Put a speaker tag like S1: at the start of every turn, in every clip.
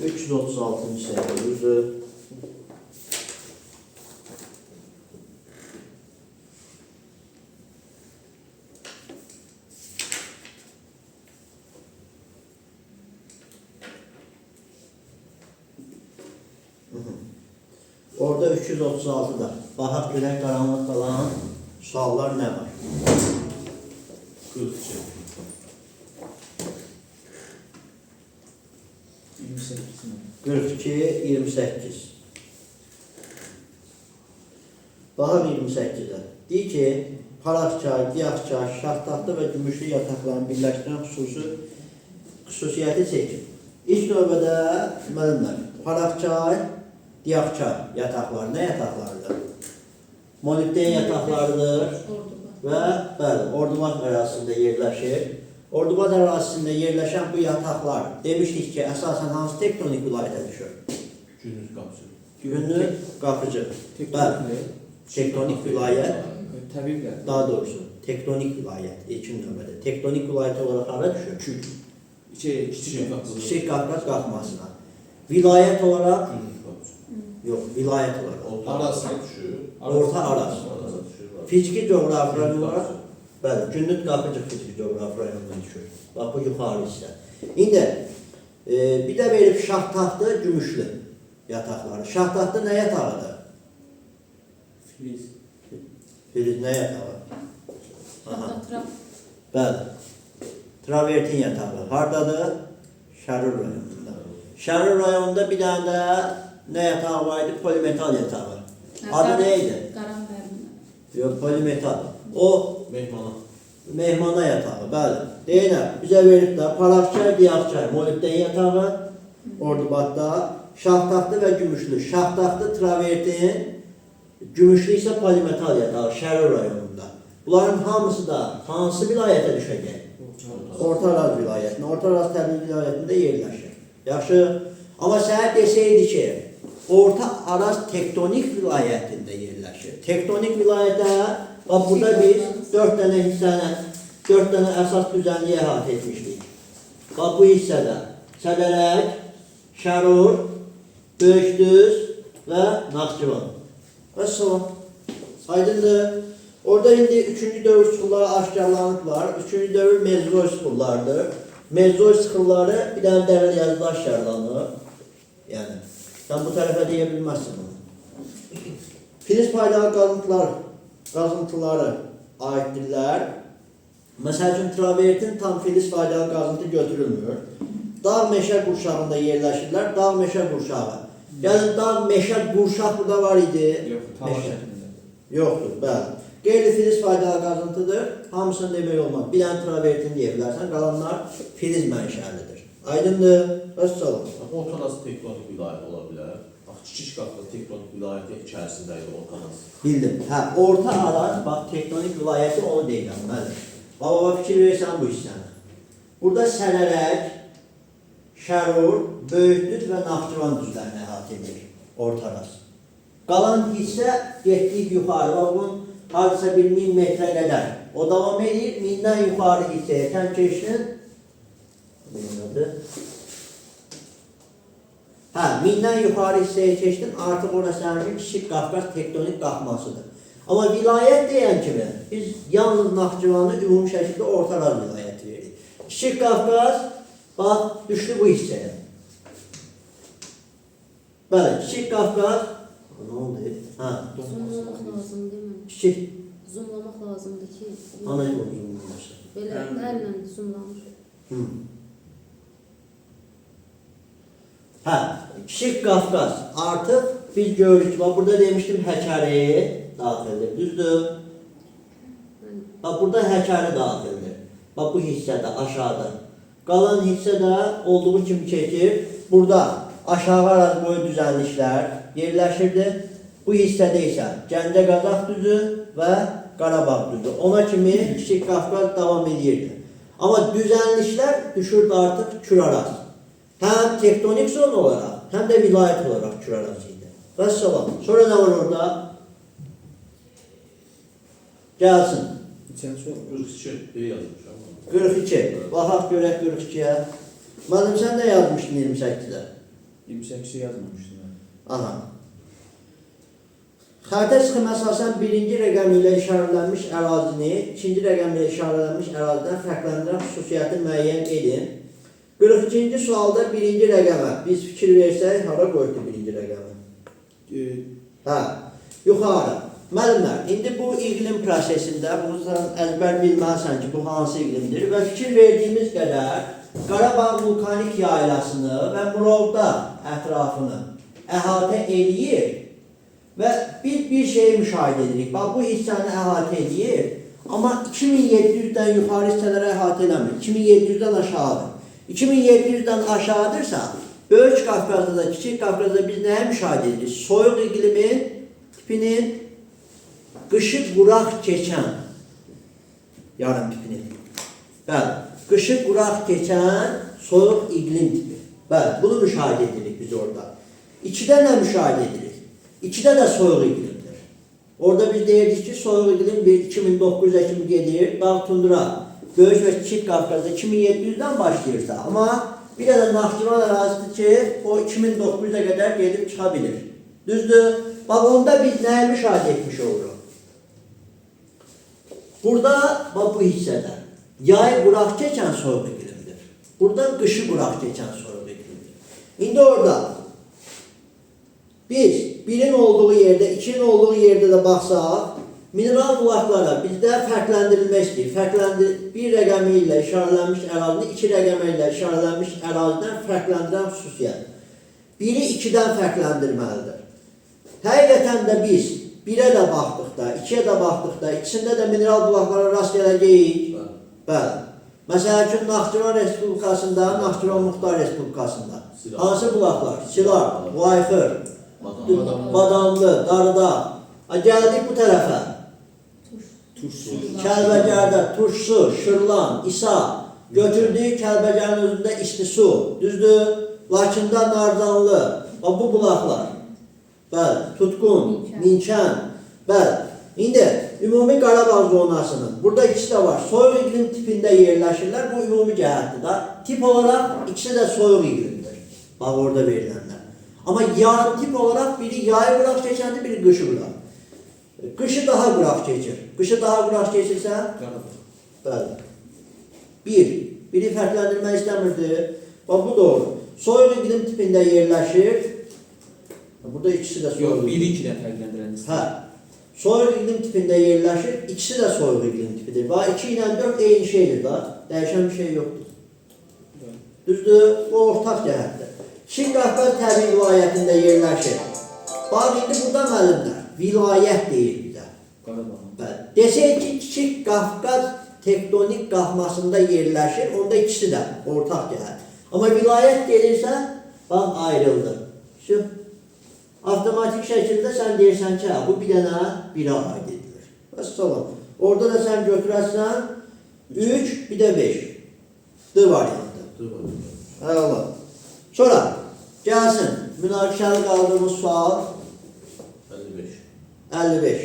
S1: 336-cı səhifə, düzdür. Orada 336-da. Baxaq görək qaranlıq qalan suallar nə var?
S2: 42.
S3: 28 mi?
S1: 42, 28. Baxaq 28-ə. Deyir ki, Paraqçay, Diyaqçay, Şahtaxta və Gümüşlü yataqlarını birləşdirən xüsusiyyəti seçin. İlk növbədə müəllimlər, Paraqçay, Diyaqçay yataqları nə yataqlarıdır? Molibden yataqlarıdır və bəli, Ordubad ərazisində yerləşir. Ordubad ərazisində yerləşən bu yataqlar demişdik ki, əsasən hansı tektonik vilayətə düşür?
S2: Gündüz qapıcı.
S1: Gündüz Qapıcı. Bəli, tektonik vilayət,
S3: Təbii vilayət.
S1: daha doğrusu tektonik vilayət ilkin növbədə. Tektonik vilayət olaraq hara düşür?
S3: Kiçik
S2: Qafqaz.
S1: Kiçik Qafqaz qalxmasına. Vilayət olaraq,
S2: Gündüz qapıcı.
S1: yox, vilayət olaraq.
S2: Orta
S3: Araz.
S2: Aras'a düşür.
S1: Orta Araz.
S2: Aras'a düşür.
S1: Fiziki coğrafi rayon
S2: Gündüz
S1: olaraq,
S2: qapıcı.
S1: bəli, Gündüz Qapıcı fiziki coğrafi rayonuna düşür. Bax, bu yuxarı hissə. İndi, bir də verib Şahtaxtı, Gümüşlü yataqları. Şahtaxtı nə yatağıdır?
S3: Filiz.
S1: Filiz nə yatağı? Aha.
S4: Hatta
S1: Bəli. Travertin yatağı. Hardadır? Şərur rayonunda. Şərur rayonunda bir dənə də nə yatağı var idi? Polimetal yatağı. Adı nə idi?
S4: Qaranbərli.
S1: Yox, polimetal. O
S2: Mehmana.
S1: mehmana yatağı, bəli. Deyirəm, bizə veriblər Paraqçay, Diyaqçay, molibden yatağı Ordubadda, Şahtaxtı və Gümüşlü. Şahtaxtı travertin, Gümüşlü isə polimetal yatağı Şərur rayonunda. Bunların hamısı da hansı vilayətə düşəcək? Orta Araz vilayətinə, Orta Araz təbii vilayətində yerləşir. Yaxşı, amma sənə deseydi ki, Orta Araz tektonik vilayətində yerləşir. Tektonik vilayətə, bax burada biz 4 dənə hissəni, 4 dənə əsas düzənliyi əhatə etmişdik. Bax bu hissədə Sədərək, Şərur, Böyükdüz və Naxçıvan. Vəssalam. Aydındır. Orada indi 3-cü dövr süxurları aşkarlanıblar. 3-cü dövr mezozoy süxurlarıdır. Mezozoy süxurları bir dənə dərə yazıda aşkarlanır. Yəni, sən bu tərəfə deyə bilməzsin onu. Filiz faydalı qazıntıları aiddirlər. Məsəl üçün, travertin tam filiz faydalı qazıntı götürülmür. Dağ meşə qurşağında yerləşirlər. Dağ meşə qurşağı. Yəni, dağ meşə qurşaq burada var idi.
S3: Yox, tala
S1: Meşə.
S3: şəklində.
S1: Yoxdur, bəli. Qeyri-filiz faydalı qazıntıdır. Hamısını demək olmaz. Bir dənə travertin deyə bilərsən, qalanlar filiz mənşəlidir. Aydındır? Vəssalam.
S2: Orta Araz tektonik vilayət ola bilər. Bax, Kiçik Qafqaz tektonik vilayəti içərisində idi Orta Araz.
S1: Bildim. Hə, Orta Araz, bax, tektonik vilayəti onu deyirəm, bəli. Baba, fikir verirsən bu hissəni. Burada Sənərək, Şərur, Böyükdüz və Naxçıvan düzlərini əhatə edir Orta Araz. Qalan hissə getdik yuxarı, bax, bunun hardasa bir 1000 metrə qədər. O davam edir, 1000-dən yuxarı hissəyə sən keçdin. Bilmirəm. Hə, 1000-dən yuxarı hissəyə keçdin, artıq orası sənin üçün Kiçik Qafqaz tektonik qalxmasıdır. Amma vilayət deyən kimi biz yalnız Naxçıvanı ümumi şəkildə Orta Araz vilayəti veririk. Kiçik Qafqaz, bax, düşdü bu hissəyə. Bəli, Kiçik Qafqaz, nə oldu? Hə,
S5: Zoomlamaq lazım değil mi?
S1: kiçik,
S5: Zoomlamaq lazımdır ki,
S1: ana yox, zoomlaması.
S5: belə əllə zoomlanır.
S1: Hı. Hə, Kiçik Qafqaz artıq biz görürük ki, bax burada demişdim Həkəri daxildir, düzdür?
S5: Bəli.
S1: Bax burada Həkəri daxildir. Bax bu hissədə, aşağıda. Qalan hissə də olduğu kimi keçir. Burada aşağı Araz boyu düzənliklər yerləşirdi. Bu hissədə isə Gəncə Qazax düzü və Qarabağ düzü. Ona kimi Kiçik Qafqaz davam edirdi. Amma düzənliklər düşürdü artıq Kür-Araz. Həm tektonik zon olaraq, həm də vilayət olaraq Kür-Araz idi. Vəssalam. Sonra nə var orada? Gəlsin.
S3: Neçənci oldu?
S2: 42 deyə yazmışam.
S1: 42. Baxaq görək 42-yə. Müəllim, sən nə yazmışdın 28-də?
S3: 28-i yazmamışdım mən.
S1: Aha. Xəritə sxemi əsasən birinci rəqəm ilə işarələnmiş ərazini ikinci rəqəm ilə işarələnmiş ərazidən fərqləndirən xüsusiyyəti müəyyən edin. 42-ci sualda birinci rəqəmə biz fikir versək, hara qoydu birinci rəqəmi? Hə, yuxarı. Müəllimlər, indi bu iqlim prosesində bunu sən əzbər bilməlisən ki, bu hansı iqlimdir və fikir verdiyimiz qədər Qarabağ vulkanik yaylasını və Murovda ətrafını əhatə eləyir və biz bir şeyi müşahidə edirik. Bax, bu hissəni əhatə eləyir, amma 2700-dən yuxarı hissələri əhatə eləmir. 2700-dən aşağıdır. 2700-dən aşağıdırsa, Böyük Qafqazda da, Kiçik Qafqazda biz nəyə müşahidə edirik? Soyuq iqlimin tipinin qışı quraq keçən yarım tipini. Bəli, qışı quraq keçən soyuq iqlim tipi. Bəli, bunu müşahidə edirik biz orada. İkidə nə müşahidə edirik? İkidə də soyuq iqlimdir. Orada biz deyirdik ki, soyuq iqlim bir 2900-ə kimi gedir, dağ tundra, Böyük və Kiçik Qafqazda 2700-dən başlayırsa, amma bir dənə Naxçıvan ərazisidir ki, o 2900-ə qədər gedib çıxa bilir. Düzdür? Bax, onda biz nəyi müşahidə etmiş oluruq? Burada, bax bu hissədə, yay quraq keçən soyuq iqlimdir. Burada qışı quraq keçən soyuq iqlimdir. İndi orada biz birin olduğu yerdə, ikinin olduğu yerdə də baxsaq, mineral bulaqlara bizdə fərqləndirilmək istəyir. Bir rəqəmi ilə işarələnmiş ərazini iki rəqəmi ilə işarələnmiş ərazidən fərqləndirən xüsusiyyət. Biri ikidən fərqləndirməlidir. Həqiqətən də biz birə də baxdıqda, ikiyə də baxdıqda, ikisində də mineral bulaqlara rast gələcəyik.
S2: Bəli.
S1: Bəli. Məsəl üçün Naxçıvan Respublikasında, Naxçıvan Muxtar Respublikasında
S2: Silar.
S1: hansı bulaqlar? Silar, Vayxır,
S2: Badam.
S1: Badamlı, Darıdağ. Ha, gəldik bu tərəfə.
S3: Turşu.
S1: Kəlbəcərdə turşu, şırlan, İsa. Götürdüyü Kəlbəcərin özündə isti su. Düzdür? Laçında narcanlı. Bax bu bulaqlar. Bəli, Tutqun,
S5: Minkən.
S1: Minkən. Bəli. İndi ümumi Qarabağ zonasının burada ikisi də var. Soyuq iqlim tipində yerləşirlər. Bu ümumi cəhətdir da. Tip olaraq ikisi də soyuq iqlimdir. Bax orada verilənlər. Amma yarım tip olaraq biri yayı quraq keçəndir, biri qışı quraq. Qışı daha quraq keçir. Qışı daha quraq keçirsə,
S3: Qarabağ.
S1: bəli. Bir, biri fərqləndirmək istəmirdi. Bax bu doğru. Soyuq iqlim tipində yerləşir. Burada ikisi də soyuq.
S3: Yox,
S1: iqlim.
S3: biri ikidən fərqləndirən
S1: Hə. Soyuq iqlim tipində yerləşir. İkisi də soyuq iqlim tipidir. Bax 2 ilə 4 eyni şeydir da. Dəyişən bir şey yoxdur. Düzdür? Bu ortaq cəhətdir. Kiçik Qafqaz təbii vilayətində yerləşir. Bax indi burada müəllimlər vilayət deyir bizə.
S3: Qarabağ.
S1: Bəli. Desək ki, Kiçik Qafqaz tektonik qalxmasında yerləşir, onda ikisi də ortaq cəhət. Amma vilayət gelirsə, bax ayrıldı. Şu avtomatik şəkildə sən deyirsən ki, hə, bu bir dənə birə aid edilir. Vəssalam. Orada da sən götürərsən 3, bir də 5. D variantı.
S2: Dur bakayım.
S1: Əla. Sonra gəlsin münaqişəli qaldığımız sual
S2: 55.
S1: 55.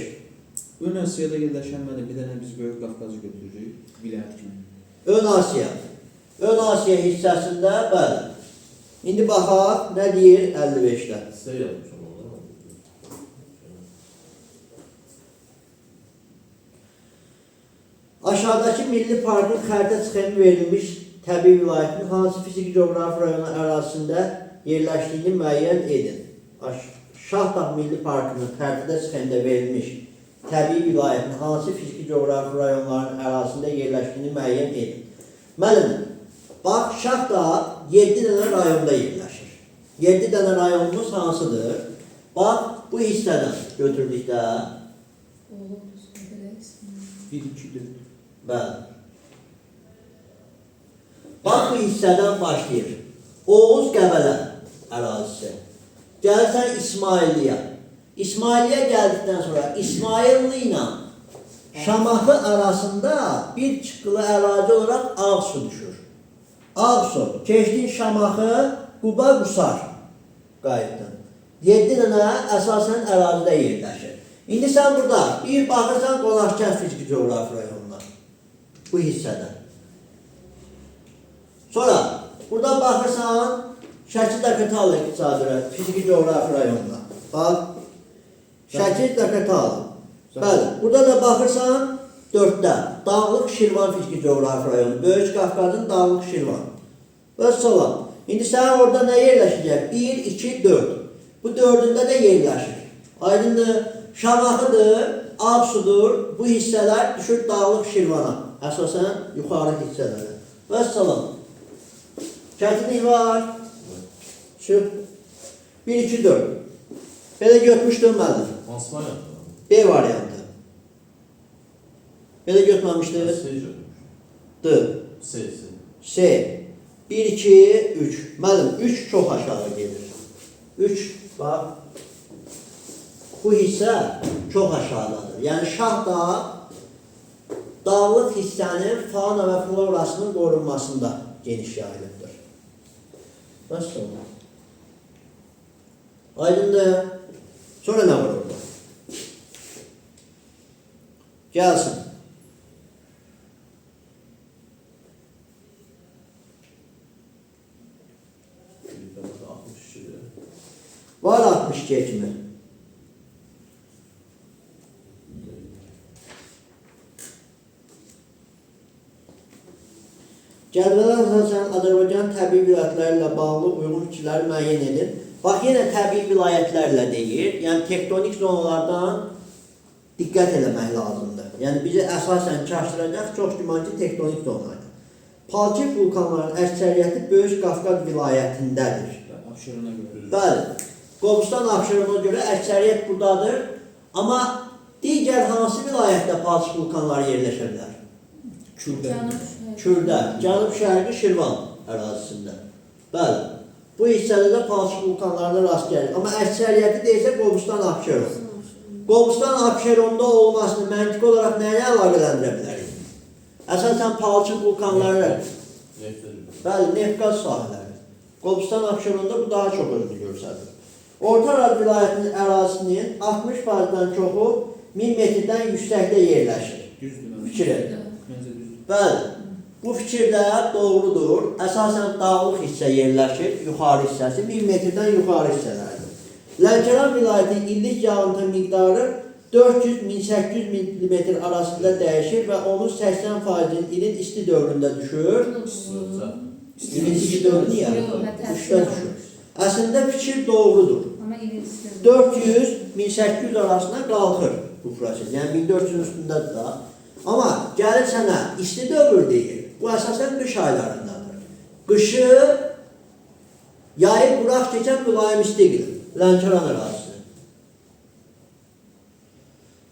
S3: Ön Asiyada yerləşən mənim bir dənə biz Böyük Qafqazı götürürük vilayət kimi.
S1: Ön Asiya. Ön Asiya hissəsində bəli. İndi baxaq nə deyir 55-də.
S2: Sizə yazmışam onu.
S1: Aşağıdakı milli parkın xəritə sxemi verilmiş təbii vilayətin hansı fiziki coğrafi rayonu ərazisində yerləşdiyini müəyyən edin. Şahdağ Milli Parkının xəritədə sxemdə verilmiş təbii vilayətin hansı fiziki coğrafi rayonların ərazisində yerləşdiyini müəyyən edin. Müəllim, bax Şahdağ 7 dənə rayonda yerləşir. 7 dənə rayonumuz hansıdır? Bax bu hissədən götürdükdə,
S5: Oğuz, Qəbələ,
S3: 1 2 4.
S1: bəli. Bax bu hissədən başlayır. Oğuz Qəbələ ərazisi. Gəlsən İsmailliyə. İsmailliyə gəldikdən sonra İsmailli ilə Şamaxı arasında bir çıxılı ərazi olaraq Ağsu düşür. Ağsu, keçdin Şamaxı, Quba Qusar qayıtdın. 7 dənə əsasən ərazidə yerləşir. İndi sən burada bir baxırsan Qonaqkənd fiziki coğrafi rayonuna. Bu hissədə. Sonra burada baxırsan Şəki Dağqatalı iqtisadi fiziki coğrafi rayonunda. Bax. Şəki Dağqatalı. Bəli, burada da baxırsan 4-də Dağlıq Şirvan fiziki coğrafi rayonu. Böyük Qafqazın Dağlıq Şirvan. Vəssalam. İndi sənin orada nə yerləşəcək? 1, 2, 4. Bu dördündə də yerləşir. Aydındır. Şamaxıdır, Ağsudur. Bu hissələr düşür Dağlıq Şirvana. Əsasən yuxarı hissələrə. Vəssalam. Çətinlik var. Çıx. 1, 2, 4. Belə götmüşdüm müəllim.
S2: Hansı variantı?
S1: B variantı. Belə götməmişdiniz.
S2: C götürmüşüm.
S1: D.
S2: C, C.
S1: C. 1, 2, 3. Müəllim, 3 çox aşağı gedir. 3, bax. Bu hissə çox aşağıdadır. Yəni Şah Dağı dağlıq hissənin fauna və florasının qorunmasında geniş yayılıbdır. Nasıl oldu? Aydındır. Sonra nə var orada? Gəlsin.
S2: Filiplərdə 62-dir.
S1: Var 62 kimi. Cədvələ əsasən Azərbaycan təbii vilayətləri ilə bağlı uyğun fikirləri müəyyən edin. Bax, yenə təbii vilayətlərlə deyir. Yəni, tektonik zonalardan diqqət eləmək lazımdır. Yəni, bizi əsasən çaşdıracaq çox güman ki, tektonik zonaydı. Palçıq vulkanların əksəriyyəti Böyük Qafqaz vilayətindədir.
S3: Abşerona görə.
S1: Bəli. Qobustan Abşerona görə əksəriyyət buradadır. Amma digər hansı vilayətdə palçıq vulkanları yerləşə bilər?
S3: Kürdə.
S5: Cənub şərqi.
S1: Kürdə, Cənub-Şərqi Şirvan ərazisində. Bəli. Bu hissədə də palçıq vulkanlarına rast gəlir. Amma əksəriyyəti deyilsə Qobustan Abşeron. Qobustan Abşeronda olmasını məntiqi olaraq nə ilə əlaqələndirə bilərik? Əsasən palçıq vulkanları,
S2: Neftdir.
S1: bəli, neft-qaz sahələri. Qobustan Abşeronda bu daha çox özünü göstərir. Orta Araz vilayətinin ərazisinin 60%-dən çoxu 1000 metrdən yüksəkdə yerləşir.
S3: Düzdür məncə.
S1: Fikir edin.
S3: Məncə düzdür.
S1: Bəli, bu fikir də doğrudur. Əsasən dağlıq hissə yerləşir, yuxarı hissəsi 1000 metrdən yuxarı hissələrdir. Lənkəran vilayətinin illik yağıntı miqdarı 400-1800 mm arasında dəyişir və onun 80%-nin ilin isti dövründə düşür. İlin isti dövrü niyə?
S5: Yox, hə,
S1: Üçdə düşür. Əslində fikir doğrudur.
S5: Amma ilin isti.
S1: 400-1800 arasında qalxır bu proses. Yəni 1400-ün üstündədir da. Amma gəlir sənə isti dövr deyir. Bu əsasən qış aylarındadır. Qışı yayı quraq keçən mülayim isti iqlim. Lənkəran ərazisi.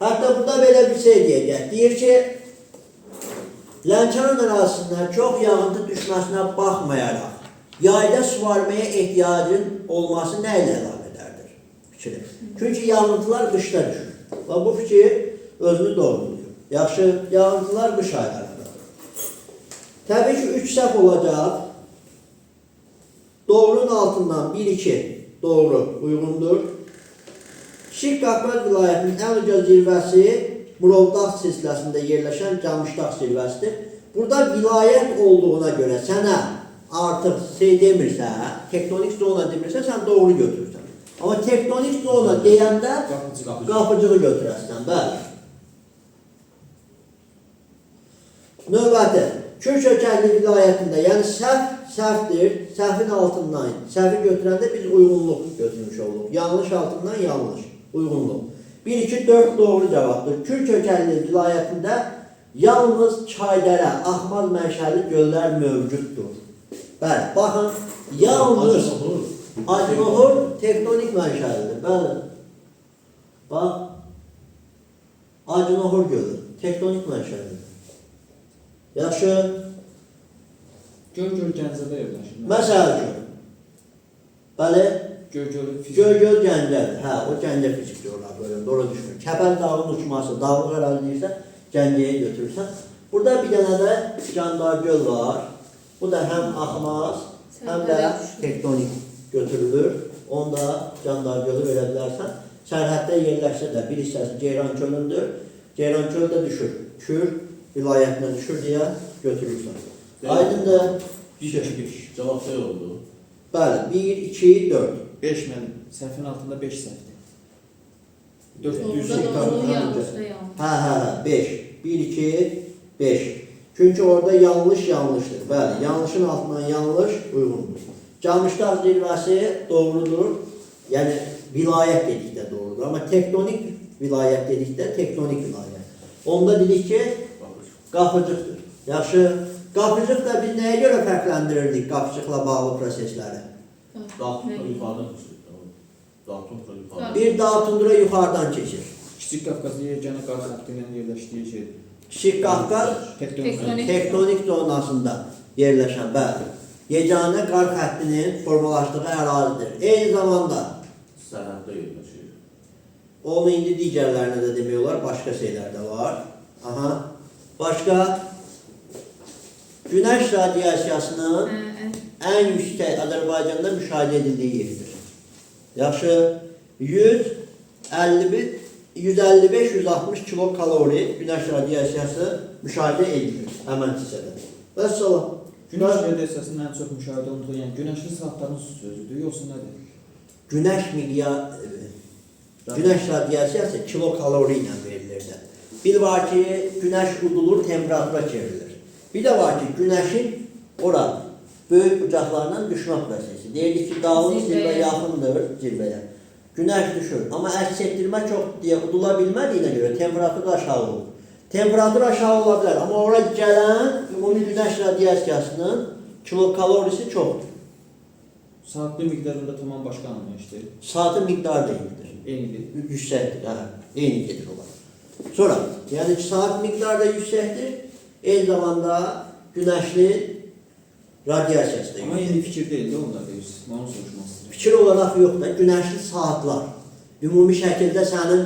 S1: Hətta burada belə bir şey deyəcək. Deyir ki, Lənkəran ərazisindən çox yağıntı düşməsinə baxmayaraq, yayda suvarmaya ehtiyacın olması nə ilə əlaqədardır? Fikri. Çünki yağıntılar qışda düşür. Və bu fikir özünü doğrulayır. Yaxşı, yağıntılar qış aylarındadır. Təbii ki, 3 səhv olacaq. Doğrunun altından 1-2 doğru uyğundur. Kiçik Qafqaz vilayətinin ən uca zirvəsi Murovdağ silsiləsində yerləşən Camışdağ zirvəsidir. Burada vilayət olduğuna görə sənə artıq şey demirsə, tektonik zona demirsə, sən doğru götürürsən. Amma tektonik zona deyəndə
S3: Qapıcı.
S1: qapıcığı götürərsən, bəli. Növbəti, Kür kökənli vilayətində, yəni səhv səhvdir, səhvin altından, səhvi götürəndə biz uyğunluq götürmüş olduq. Yanlış altından yanlış, uyğunluq. 1, 2, 4 doğru cavabdır. Kür kökənli vilayətində yalnız Çaydərə, Axmaz mənşəli göllər mövcuddur. Bəli, baxın, yalnız Acınohur tektonik mənşəlidir. Bəli. Bax, Acınohur gölü tektonik mənşəlidir. Yaxşı,
S3: Göygöl Gəncədə yerləşir.
S1: məsəl üçün. Bəli,
S3: Göygöl fizik.
S1: Göygöl Gəncədir. Hə, o Gəncə fizik coğrafi bölümü, doğru düşmür. Kəpəl dağının uçması, dağlıq ərazi deyirsə, Gəncəyə götürürsən. Burada bir dənə də Candar göl var. Bu da həm axmaz, həm də tektonik götürülür. Onu da Candar gölü verə bilərsən. Sərhəddə yerləşsə də bir hissəsi Ceyran çölündür. Ceyran çölü də düşür. Kür vilayətinə düşür deyə götürürsən. Aydındır.
S3: 1 2 5.
S2: Cavab şey oldu.
S1: Bəli, 1, 2, 4.
S3: 5 müəllim. Səhvin altında 5 səhvdir. 4 düz.
S5: Doğru, doğru, yanlış da yanlış.
S1: Hə, 5. 1, 2, 5. Çünki orada yanlış yanlışdır. Bəli, yanlışın altından yanlış uyğundur. Camışdağ zirvəsi doğrudur. Yəni vilayət dedikdə doğrudur. Amma tektonik vilayət dedikdə tektonik vilayət. Onda dedik ki, Qapıcıqdır. Yaxşı, Qapıcıq da biz nəyə görə fərqləndirirdik Qapıcıqla bağlı prosesləri?
S2: Dağ yuxarıdan keçir. Dağ tundra yuxarıdan.
S1: Bir dağ tundra yuxarıdan keçir.
S3: Kiçik Qafqazda yeganə qar xətti ilə yerləşdiyi şey.
S1: Kiçik Qafqaz
S3: Tektonik.
S1: tektonik zonasında yerləşən, bəli, yeganə qar xəttinin formalaşdığı ərazidir. Eyni zamanda
S2: Sərhəddə yerləşir.
S1: onu indi digərlərinə də demək olar, başqa şeylər də var. Aha. Başqa günəş radiasiyasının ən yüksək Azərbaycanda müşahidə edildiyi yerdir. Yaxşı, 151 155-160 kilokalori günəş radiasiyası müşahidə edilir həmən hissədə. Vəssalam.
S3: Günəş radiasiyasının ən çox müşahidə olunduğu, yəni günəşli saatların sözüdür, yoxsa nədir?
S1: Günəş miqyar günəş radiasiyası kilokalori ilə verilirdi. Bir var ki, günəş udulur, temperatura çevrilir. Bir də var ki, günəşin ora böyük bucaqlarından düşmə prosesi. Deyirik ki, dağın zirvə
S5: Zirvəyə.
S1: yaxındır zirvəyə. Günəş düşür, amma əks etdirmə çox deyə udula bilmədiyinə görə temperatur da aşağı olur. Temperatur aşağı ola bilər, amma ora gələn ümumi günəş radiasiyasının kilokalorisi çoxdur.
S3: Saatli miqdarında tamam başqa anlayışdır.
S1: Saatın miqdarı da eynidir.
S3: Eynidir.
S1: Yüksəkdir, hə, eyni gedir onlar. Sonra, yəni ki, saat miqdarı da yüksəkdir, eyni zamanda günəşli radiasiyası da
S3: Amma
S1: yüksəkdir.
S3: eyni fikir deyil də onlar deyirsiniz. Mən onu soruşmaq istəyirəm.
S1: Fikir olaraq yox da, günəşli saatlar. Ümumi şəkildə sənin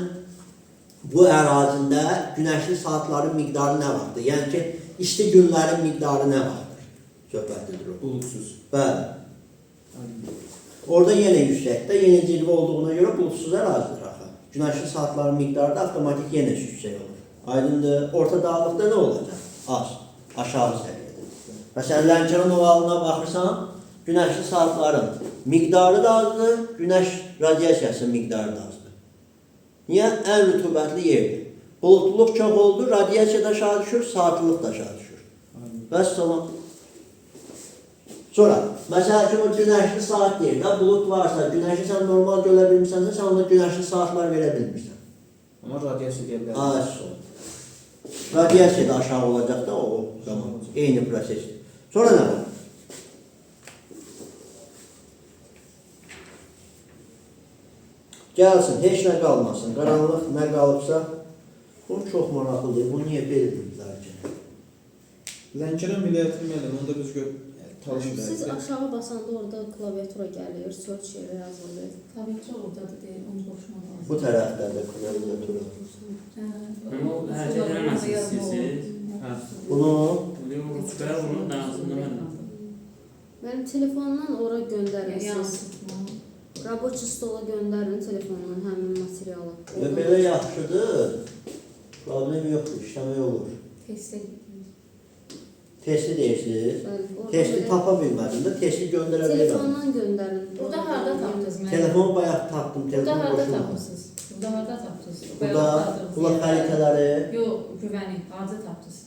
S1: bu ərazində günəşli saatların miqdarı nə vaxtdır? Yəni ki, isti günlərin miqdarı nə vaxtdır? Söhbətidir o.
S3: Buludsuz.
S1: Bəli.
S3: Aydın.
S1: Orada yenə yüksəkdə, yenə zirvə olduğuna görə buludsuz ərazidir axı. Günəşli saatların miqdarı da avtomatik yenə yüksək olur. Aydındır. Orta dağlıqda nə olacaq? Az, aşağı səviyyədə. Məsələn, Lənkəran ovalına baxırsan, günəşli saatların miqdarı da azdır, günəş radiasiyasının miqdarı da azdır. Niyə? Ən rütubətli yerdir. Bulutluluq çox oldu, radiasiya da aşağı düşür, saatlılıq da aşağı düşür.
S3: Aydın.
S1: Vəssalam. Sonra, məsəl üçün o günəşli saat deyir də, bulud varsa, günəşi sən normal görə bilmirsənsə, sən ona günəşli saatlar verə bilmirsən.
S3: Amma radiasiya deyə bilərik.
S1: Az son. Radiasiya da aşağı olacaq da o zaman. Eyni prosesdir. Sonra nə var? Gəlsin, heç nə qalmasın. Qaranlıq nə qalıbsa, bu çox maraqlıdır. Bu niyə belə dedilər ki?
S3: Lənkəran vilayətinin müəllim, onda biz gör Talış
S4: Siz
S3: vilayəti.
S4: aşağı basanda orada klaviatura gəlir, search yeri yazılır.
S5: Klaviatura oradadır deyir, onu qoşmaq lazım.
S1: Bu tərəfdədir klaviatura.
S5: Hə,
S6: Amma o hərəkət eləməsin istəyirsiniz.
S3: Hə.
S1: Bunu
S6: Yox, çıxaraq onu dağılsın demədim.
S4: Mənim telefondan ora göndərin siz.
S5: Yansıtma.
S4: Raboçi stola göndərin telefondan həmin materialı.
S1: Və belə yaxşıdır. Problem yoxdur, işləmək olur.
S5: Testə
S1: Testi deyirsiniz.
S4: Bəli, orada
S1: Testi
S4: belə-
S1: tapa bilmədim də, testi göndərə bilmədim.
S4: Telefondan göndərin.
S5: Burada harda tapdınız məni?
S1: Telefonu bayaq tapdım,
S5: Burada
S1: telefon
S5: harda
S1: qoşulmadı.
S5: tapmısınız? Burada harda tapdınız?
S1: Burada
S5: Bayaq tapdınız
S1: qulaq
S5: yerdə.
S1: xəritələri,
S5: Yox, güvəni. Harda tapdınız?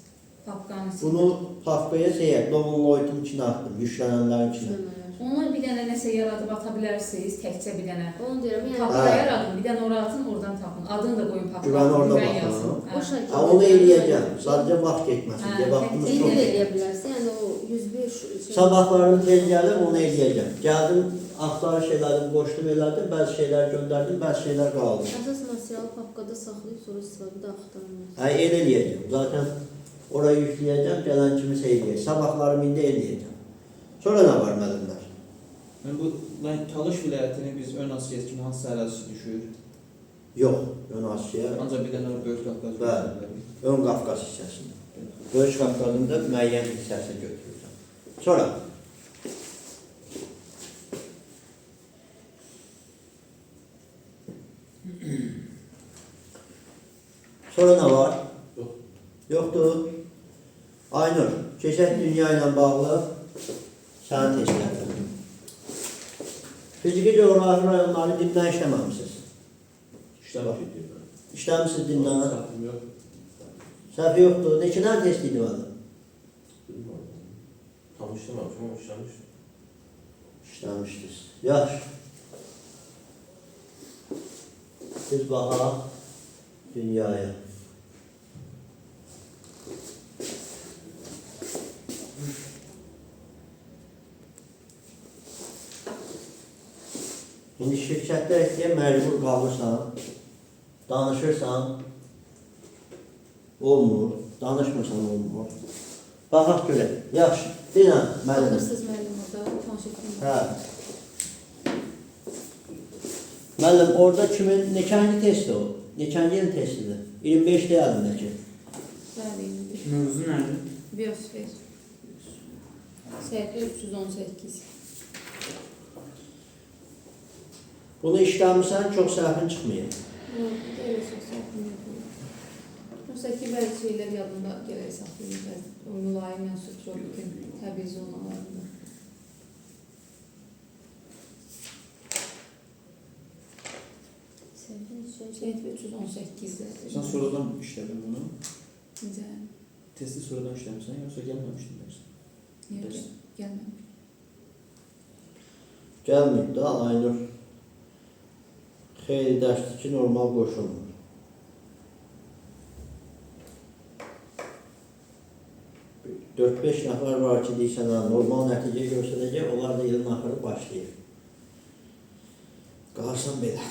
S5: Papkanı.
S1: bunu papkaya şeyə, download-un içinə atdım, yüklənənlərin içinə.
S4: Yükləmələr.
S5: Onu bir dənə nəsə yaradıb ata bilərsiniz, təkcə bir dənə.
S4: Onu deyirəm, yəni
S5: Papka
S1: Hə.
S5: yaradın, bir dənə ora atın, oradan tapın. Adını da qoyun papka.
S1: Güvəni orada
S5: güvən
S1: baxın.
S5: yazın.
S4: o
S5: Hə.
S4: şəkildə.
S1: Ha, onu eləyəcəm, sadəcə vaxt getməsin deyə
S5: Hə,
S1: vaxtımız
S4: İndi
S1: çox.
S4: də eləyə bilərsən. Yəni o 101 şey.
S1: Sabahlarım tez gəlib onu eləyəcəm. Gəldim, axtarış elədim, qoşdum elədim, bəzi şeylər göndərdim, bəzi şeylər qaldı.
S4: Əsas materialı papkada saxlayıb sonra istifadə axtarmaq.
S1: Hə, elə eləyəcəm. Zaten oraya yükləyəcəm, gələn kimi şey eləyəcəm. Sabahlarım indi eləyəcəm. Sonra nə var müəllimlər?
S3: Yəni bu Talış vilayətini biz ön Asiya kimi hansı ərazisi düşür?
S1: Yox, Ön Asiya,
S3: Ancaq bir dənə Böyük Qafqaz
S1: Bəli.
S3: götürürlər.
S1: Ön Qafqaz hissəsində. Böyük Qafqazın da müəyyən hissəsini götürürsən. Sonra Sonra nə var?
S2: Yox.
S1: Yoxdur. Aynur, keçək dünya ilə bağlı sənin testlərin. Fiziki coğrafi rayonları dimdən işləməmisiniz.
S2: İşləmişik deyirəm.
S1: İşləmisiniz dimdən.
S2: Səhvim yox.
S1: Səhv yoxdur. Neçədən test idi mənim?
S2: Bilmirəm. Tam işləməmişim, amma işləmişdim.
S1: İşləmişdiniz. Yaxşı. Biz baxaq dünyaya. İndi şirkətdə etməyə məcbur qalırsan, danışırsan, olmur, danışmırsan olmur. Baxaq görək. Yaxşı, deyirəm, müəllim.
S5: Baxırsınız müəllim orada planşetdən.
S1: Hə. Müəllim, orada kimin, neçənci testdir o? Neçənci ilin testidir? 25 deyil əlindəki.
S5: Bəli, 25.
S6: Mövzu nədir?
S5: Biosfer. Səhifə 318.
S1: Bunu işləmirsən, çox səhvin çıxmayır.
S5: Yox, bu da elə çox səhvim yox. Yoxsa ki, bəzi şeylər yadımda gərək saxlayım. Bəzi o mülayim, yəni subtropikin təbii zonalarında.
S4: Səhifə neçə?
S5: Səhifə 318-də.
S3: Sən sonradan işlədin bunu.
S5: Necə?
S3: Testi sonradan işləmisən, yoxsa gəlməmişdin dərsə?
S5: Yox,
S3: Dərs.
S5: gəlməmiş.
S1: Gəlməyib də, Aynur. Xeyli dərsdir ki, normal qoşulmur. Dörd-beş nəfər var ki, deyirsən, hə, normal nəticə göstərəcək, onlar da ilin axırı başlayır. Qalsın belə.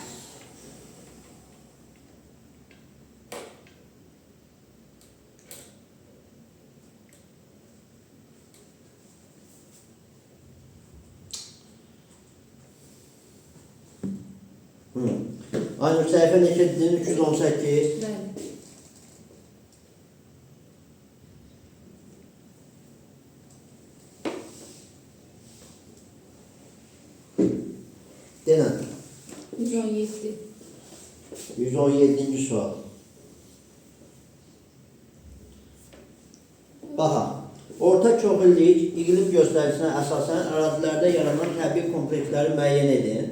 S1: Hı. Aynur, səhifə neçə dedin? 318.
S5: Bəli.
S1: Denən.
S5: 117.
S1: 117-ci sual. Baxaq. Orta çoxillik iqlim göstəricinə əsasən ərazilərdə yaranan təbii kompleksləri müəyyən edin.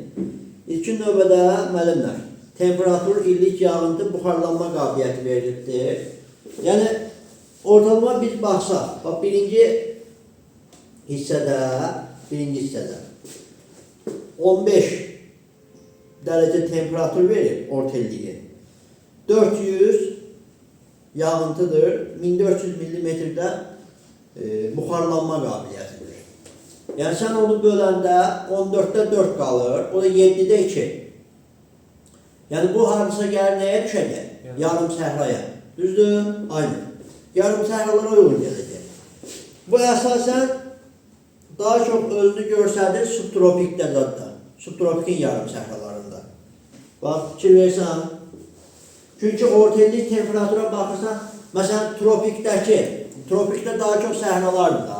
S1: İlkin növbədə müəllimlər, temperatur, illik yağıntı, buxarlanma qabiliyyəti verilibdir. Yəni, ortalama biz baxsaq, bax, birinci hissədə 15 dərəcə temperatur verir orta illiyi. 400 yağıntıdır, 1400 millimetrdə buxarlanma qabiliyyətidir. Yəni, sən onu böləndə 14-də 4 qalır, o da 7-də 2. Yəni, bu hardasa gəlir nəyə düşəcək? Yarım səhraya. Düzdür? Aynı. Yarım səhralara uyğun gələcək. Bu əsasən daha çox özünü göstərir subtropikdə zadda. Subtropikin yarım səhralarında. Bax, fikir versən, çünki orta illik temperatura baxırsan, məsələn, tropikdə daha çox səhralardır da,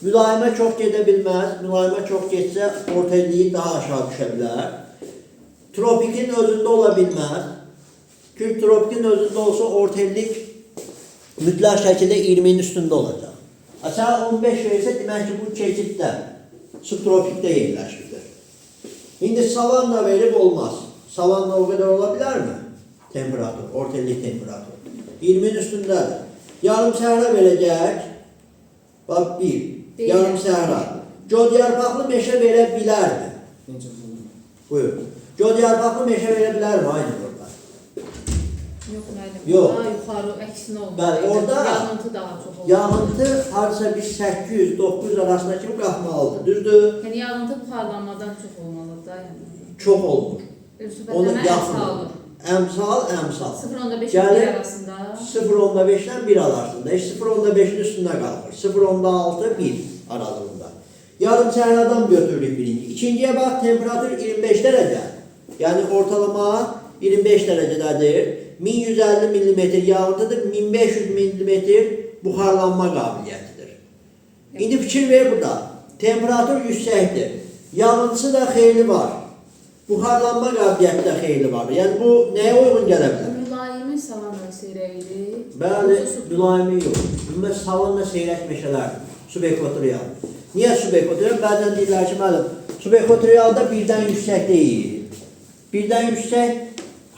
S1: mülayimə çox gedə bilməz, mülayimə çox getsə, orta illiyi daha aşağı düşə bilər. Tropikin özündə ola bilməz. Çünki tropikin özündə olsa, orta illik mütləq şəkildə 20-nin üstündə olacaq. Sən 15 versə, demək ki, bu keçiddə, subtropikdə yerləşibdir. İndi savanna verib olmaz. Savanna o qədər ola bilərmi? Temperatur, orta illik temperatur. 20-nin üstündədir. Yarım səhra verəcək. Bax, bir. Yarım səhra. Göd yarpaqlı meşə verə bilərmi?
S3: Necə olur?
S1: Buyur. Göd yarpaqlı meşə verə bilərmi? Aynı burada.
S5: Yox müəllim.
S1: Yox.
S5: Daha yuxarı əksinə olmalı.
S1: Bəli, orada
S5: yağıntı daha çox olmalı.
S1: Yağıntı hardasa bir 800-900 arasında kimi qalxmalıdır. Düzdür?
S5: Yəni yağıntı buxarlanmadan çox olmalıdır da yəni.
S1: Çox olmur. Onu
S5: Rütubət
S1: yaxın.
S5: əmsalı.
S1: Əmsal, əmsal.
S5: 0.5
S1: Gəlir
S5: arasında.
S1: 0.5-dən 1 arasında. Heç 0.5-in üstündə qalxır. 0.6 1 aralığında. Yarım səhradan götürürük birinci. İkinciyə bax, temperatur 25 dərəcə. Yəni ortalama 25 dərəcədədir. 1150 millimetr yağıntıdır, 1500 millimetr buxarlanma qabiliyyətidir. İndi fikir ver burada. Temperatur yüksəkdir. Yağıntısı da xeyli var. Buxarlanma qabiliyyəti də xeyli var. Yəni bu nəyə uyğun gələ bilər?
S5: Mülayimi savanna seyrəkli.
S1: Bəli, mülayimi yox. Ümumiyyətlə savanna seyrək meşələr, subekvatorial. Niyə subekvatorial? Bəzən deyirlər ki, müəllim, Subekvatorialda birdən yüksək deyil. Birdən yüksək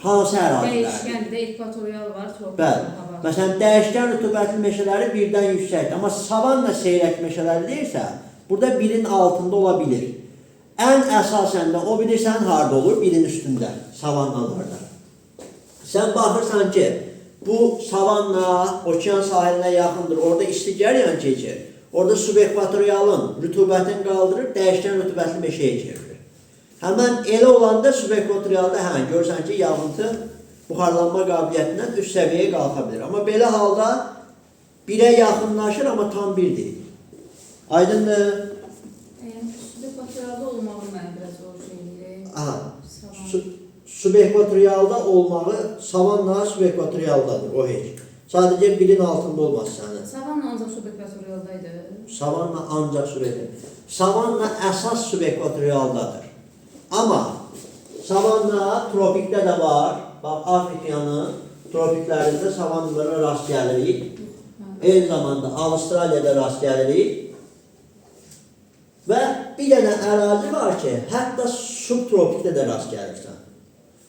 S1: hansı ərazilərdir?
S5: Dəyişkəndir, ekvatorial var, tropik
S1: Bəli.
S5: hava.
S1: Məsələn, dəyişkən rütubətli meşələri birdən yüksəkdir. Amma savanna seyrək meşələri deyirsə, burada birin altında ola bilir. Ən əsasən də o bilirsən harda olur? Birin üstündə, savannalarda. Sən baxırsan ki, bu savanna okean sahilinə yaxındır. Orada isti cəryan keçir. Orada subekvatorialın rütubətini qaldırır, dəyişkən rütubətli meşəyə çevirir. Həmən elə olanda subekvatorialda hə, görürsən ki, yağıntı buxarlanma qabiliyyətindən üst səviyyəyə qalxa bilir. Amma belə halda birə yaxınlaşır, amma tam bir deyil. Aydındır?
S5: Yəni subekvatorialda olmağı mənə biraz o şey eləyir.
S1: Aha.
S5: Savan.
S1: Subekvatorialda olmağı savanna subekvatorialdadır, o heç. Sadəcə birin altında olmaz sənin.
S5: Savanna ancaq subekvatorialda idi.
S1: Savanna ancaq subekvatorialda. Savanna əsas subekvatorialdadır. Amma savanna tropikdə də var. Bax, Afrikanın tropiklərində savannalara rast gəlirik. Eyni zamanda Avstraliyada rast gəlirik. Və bir dənə ərazi var ki, hətta subtropikdə də rast gəlirsən.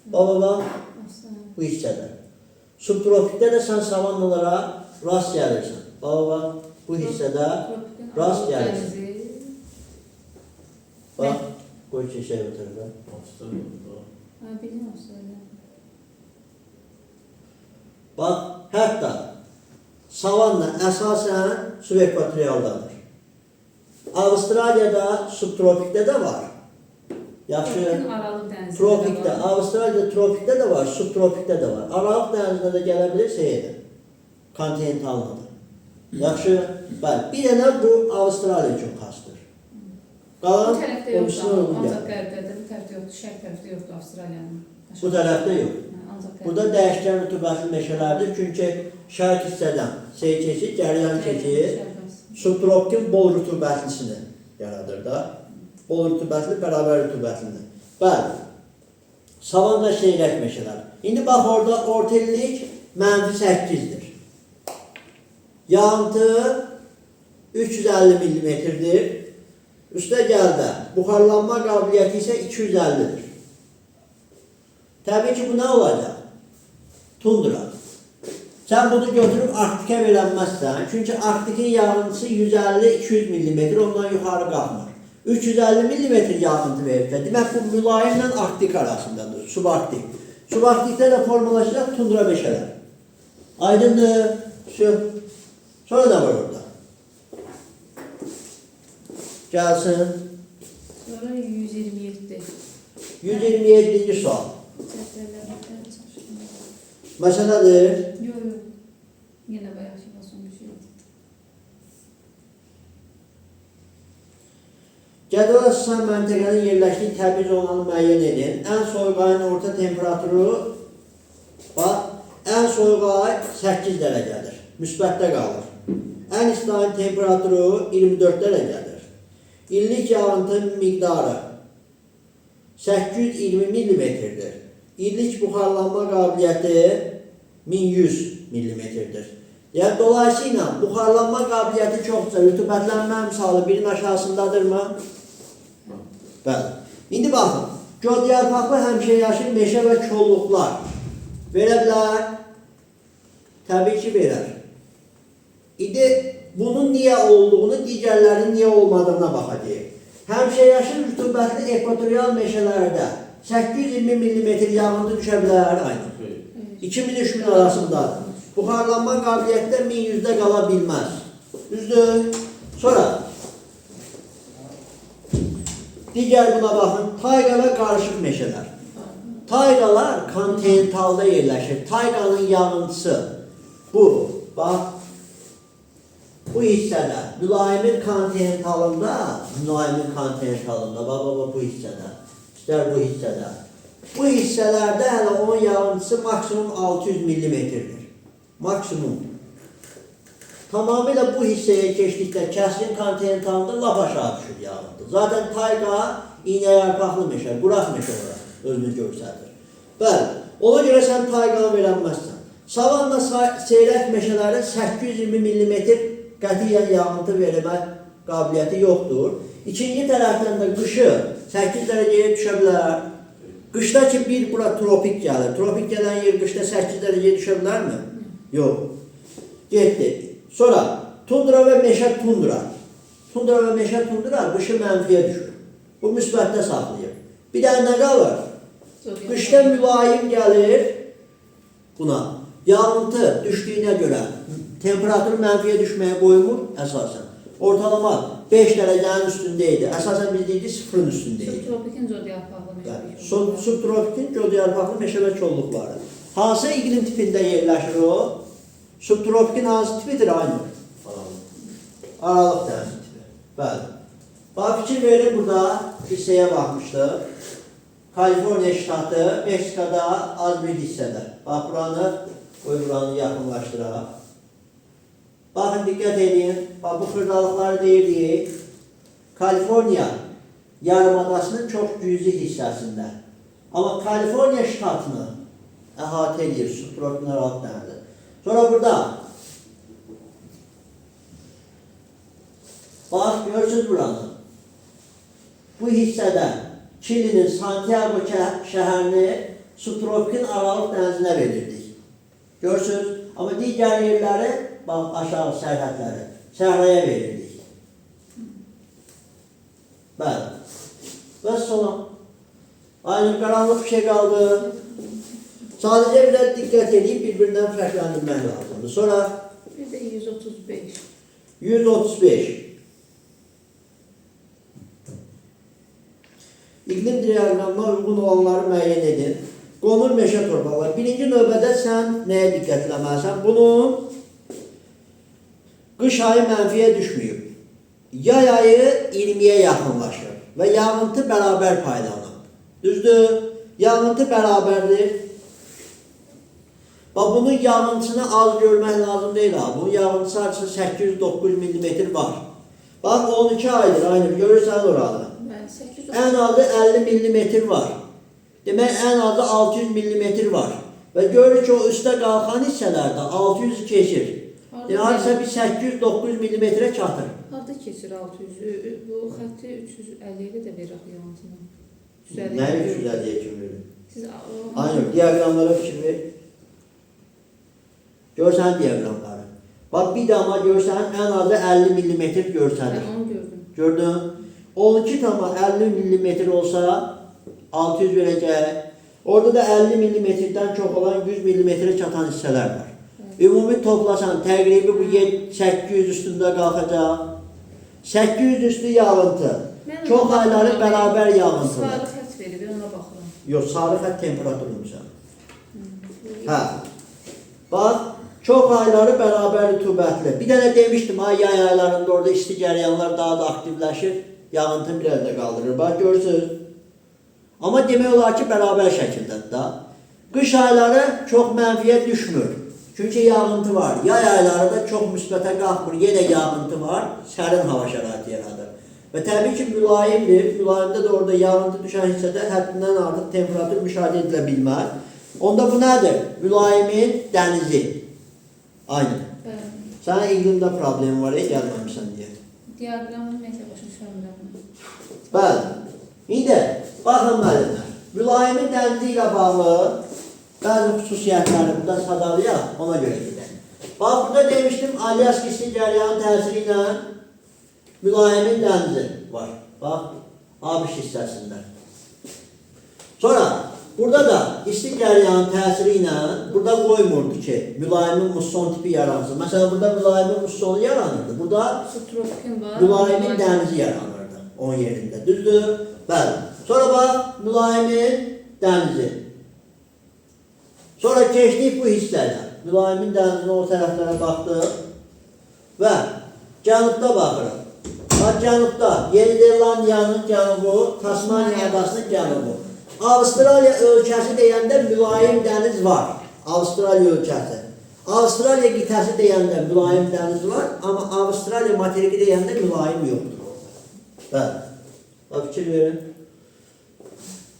S1: Bax, bax,
S5: Avstraliya.
S1: bu hissədə. Subtropikdə də sən savannalara rast gəlirsən. Bax, bax, bu hissədə
S5: Tropikin
S1: rast
S5: Aralıq
S1: gəlirsən.
S5: dənizi.
S1: Bax, qoy keçək bu tərəfə.
S2: Avstraliyada.
S5: Hə, bilirəm Avstraliya.
S1: Bax, hətta savanna əsasən subekvatorialdadır. Avstraliyada subtropikdə də var. Yaxşı,
S5: Tropikin Aralıq dənizində də
S1: tropikdə,
S5: var.
S1: Avstraliyada tropikdə də var, subtropikdə də var. Aralıq dənizinə də gələ bilir, şeydə, kontinentalda da. Yaxşı, bəli, bir dənə bu Avstraliya üçün xasdır.
S5: Bu
S1: Qalan
S5: tərəfdə
S1: o
S5: yoxdur,
S1: birisinin uyğun
S5: ancaq
S1: gəlir.
S5: qərbdədir. Bu tərəfdə yoxdur, şərq tərəfdə yoxdur Avstraliyanın.
S1: Bu tərəfdə yox.
S5: Hə, ancaq qərbdə.
S1: Burada dəyişkən rütubətli meşələrdir, çünki şərq hissədən sey keçir, cəryan keçir, subtropikin bol rütubətlisini yaradır da. Bol rütubətli, bərabər rütubətlini. Bəli, savanna seyrək meşələr. İndi bax orada orta illik -8-dir. Yağıntı 350 millimetrdir. Üstə gəl də, buxarlanma qabiliyyəti isə 250-dir. Təbii ki, bu nə olacaq? Tundra. Sən bunu götürüb Arktikə verənməzsən. Çünki Arktikin yağıntısı 150-200 millimetr, ondan yuxarı qalxmır. 350 millimetr yağıntı verib də. Demək, bu mülayimlə Arktik arasındadır, subarktik. Subarktikdə də formalaşacaq tundra meşələr. Aydındır. Şu. Sonra nə var orada? Gəlsin.
S5: Sonra 127.
S1: 127-ci sual.
S5: Cədvəllərdə çaşdım.
S1: Məsələdir.
S5: Yox, yox. Yenə bayaq şey son bir şey yox.
S1: Cədvəl əsasən məntəqənin yerləşdiyi təbii zonanı müəyyən edin. Ən soyuq ayın orta temperaturu bax, ən soyuq ay 8 dərəcədir. Müsbətdə qalır. Ən isti ayın temperaturu 24 dərəcədir. İllik yağıntı miqdarı 820 millimetrdir. İllik buxarlanma qabiliyyəti 1100 millimetrdir. Yəni, dolayısıyla buxarlanma qabiliyyəti çoxsa, rütubətlənmə misalı birin aşağısındadırmı? Bəli. İndi baxın, gödyarpaqlı həmişəyaşıl meşə və kolluqlar verə bilər? Təbii ki, verər. İndi bunun niyə olduğunu, digərlərinin niyə olmadığına baxacağıq. Həmişəyaşıl rütubətli ekvatorial meşələrdə 820 millimetr yağıntı düşə bilər aynı.
S2: Xeyr.
S1: 2000-3000 arasındadır. Buxarlanma qabiliyyəti də 1100-də qala bilməz. Düzdür? Sonra digər buna baxın, tayqa və qarışıq meşələr. Tayqalar kontinentalda yerləşir. Tayqanın yağıntısı bu, bax, bu hissədə, mülayimin kontinentalında, bax, bax, bax, bu hissədə, istər bu hissədə. Bu hissələrdə hələ onun yağıntısı maksimum 600 millimetrdir. Maksimum. Tamamilə bu hissəyə keçdikdə kəskin kontinentalında lap aşağı düşür yağıntı. Zaten tayqa iynəyarpaqlı meşə, quraq meşə olaraq özünü göstərir. Bəli, ona görə sən tayqanı verənməzsən. Savanna seyrək meşələrdə 820 millimetr qətiyyən yağıntı vermə qabiliyyəti yoxdur. İkinci tərəfdən də qışı 8 dərəcəyə düşə bilər. Qışda ki bir bura tropik gəlir. Tropik gələn yer qışda 8 dərəcəyə düşə bilərmi? Yox. Getdi. Sonra tundra və meşə tundra. Tundra və meşə tundra qışı mənfiyə düşür. Bu müsbətdə saxlayır. Bir dənə nə qalır? Qışda mülayim gəlir buna. Yağıntı düşdüyünə görə temperatur mənfiyə düşməyə qoymur əsasən. Ortalama 5 dərəcənin üstündə idi. Əsasən biz deyirdik sıfırın üstündə idi.
S5: Subtropikin zodiapaqlı meşə.
S1: Subtropikin zodiapaqlı meşə və kolluqları. Hansı iqlim tipində yerləşir o? Subtropikin hansı tipidir aynı?
S2: Aralıq.
S1: Aralıq dənizi tipi. Bəli. Bax, fikir verin burada hissəyə baxmışdıq. Kaliforniya ştatı Meksikada az bir hissədə. Bax, buranı, qoy buranı yaxınlaşdıraq. Baxın, diqqət edin. Bax, bu xırdalıqları deyirdik. Kaliforniya yarımadasının çox cüzi hissəsində. Amma Kaliforniya ştatını əhatə edir subtropik Aralıq dənizi. Sonra burada bax, görürsünüz buranı. Bu hissədə Çilinin Santiago şəhərini subtropikin Aralıq dənizinə verirdik. Görürsünüz? Amma digər yerləri, bax, aşağı sərhədləri, səhraya verirdik. Bəli. Vəssalam. Aynı qaranlıq bir şey qaldı. Sadəcə biraz diqqət edib bir-birindən fərqləndirmək lazımdır. Sonra
S5: Bir də 135.
S1: 135. İqlim diaqramına uyğun olanları müəyyən edin. Qonur meşə torpaqları. Birinci növbədə sən nəyə diqqət eləməlisən? Bunun qış ayı mənfiyə düşməyib. Yay ayı 20-yə yaxınlaşır və yağıntı bərabər paylanıb. Düzdür? Yağıntı bərabərdir. Bax, bunun yağıntısını az görmək lazım deyil ha. Bunun yağıntısı hardasa 800-900 mm var. Bax, 12 aydır, aynı görürsən oranı.
S5: Bəli, 830.
S1: Ən azı 50 mm var. Demək, ən azı 600 mm var. Və görür ki, o üstə qalxan hissələrdə 600 keçir. Yəni, hardasa bir 800-900 mm çatır.
S5: Harda keçir 600-ü? Bu xətti 350-yə qədər verir axı yağıntını. 350-yə
S1: Nəyi 350-yə kim verir?
S5: Siz
S1: Aynur, diaqramlara fikir ver. Görsən diaqramları. Bax, bir dama görsən, ən azı 50 mm görsənir.
S5: Mən onu gördüm.
S1: Gördün? 12,50 mm olsa 600 verəcək. Orada da 50 mm-dən çox olan 100 mm-ə çatan hissələr var. Ümumi toplasan təqribi bu 800 üstündə qalxacaq. 800 üstü yağıntı.
S5: Mən ona
S1: Çox ayları
S5: baxıram.
S1: bərabər yağıntıdır.
S5: Sarı xətt verib, ona baxıram.
S1: Yox, sarı xətt temperaturumsa. Hə. Bax, çox ayları bərabər rütubətli. Bir dənə demişdim, ha, yay aylarında orada isti cərəyanlar daha da aktivləşir, yağıntını biraz da qaldırır. Bax, görürsünüz. Amma demək olar ki, bərabər şəkildədir da. Qış ayları çox mənfiyə düşmür. Çünki yağıntı var. Yay ayları da çox müsbətə qalxmır. Yenə yağıntı var, sərin hava şəraiti yaradır. Və təbii ki, mülayimdir. Mülayimdə də orada yağıntı düşən hissədə həddindən artıq temperatur müşahidə edilə bilməz. Onda bu nədir? Mülayimin dənizi. Aynı.
S5: Bəli.
S1: Sənin iqlimdə problem var, gəlməmişsən deyə.
S5: Diaqramı ümumiyyətlə başa düşə bilmirəm.
S1: Bəli. İndi baxın müəllimlər. Mülayimin dənizi ilə bağlı bəzi xüsusiyyətləri burada sadalayaq, ona görə gedək. Bax, burada demişdim, Alyaska isti cəryanın təsiri ilə mülayimin dənizi var. Bax, ABŞ hissəsində. Sonra burada da isti cəryanın təsiri ilə burada qoymurdu ki, mülayimin musson tipi yaransın. Məsələn, burada mülayimin mussonu yaranırdı. Burada
S5: Subtropikin var.
S1: mülayimin dənizi yaranırdı onun yerində. Düzdür? Bəli. Sonra bax, mülayimin dənizi. Sonra keçdik bu hissəyə. Mülayimin dənizinin o tərəflərə baxdıq və cənubda baxırıq. Bax, cənubda Yeni Zelandiyanın cənubu, Tasmaniya adasının cənubu. Avstraliya ölkəsi deyəndə mülayim dəniz var. Avstraliya ölkəsi. Avstraliya qitəsi deyəndə mülayim dəniz var, amma Avstraliya materiki deyəndə mülayim yoxdur orada. Bəli. Bax, fikir verin.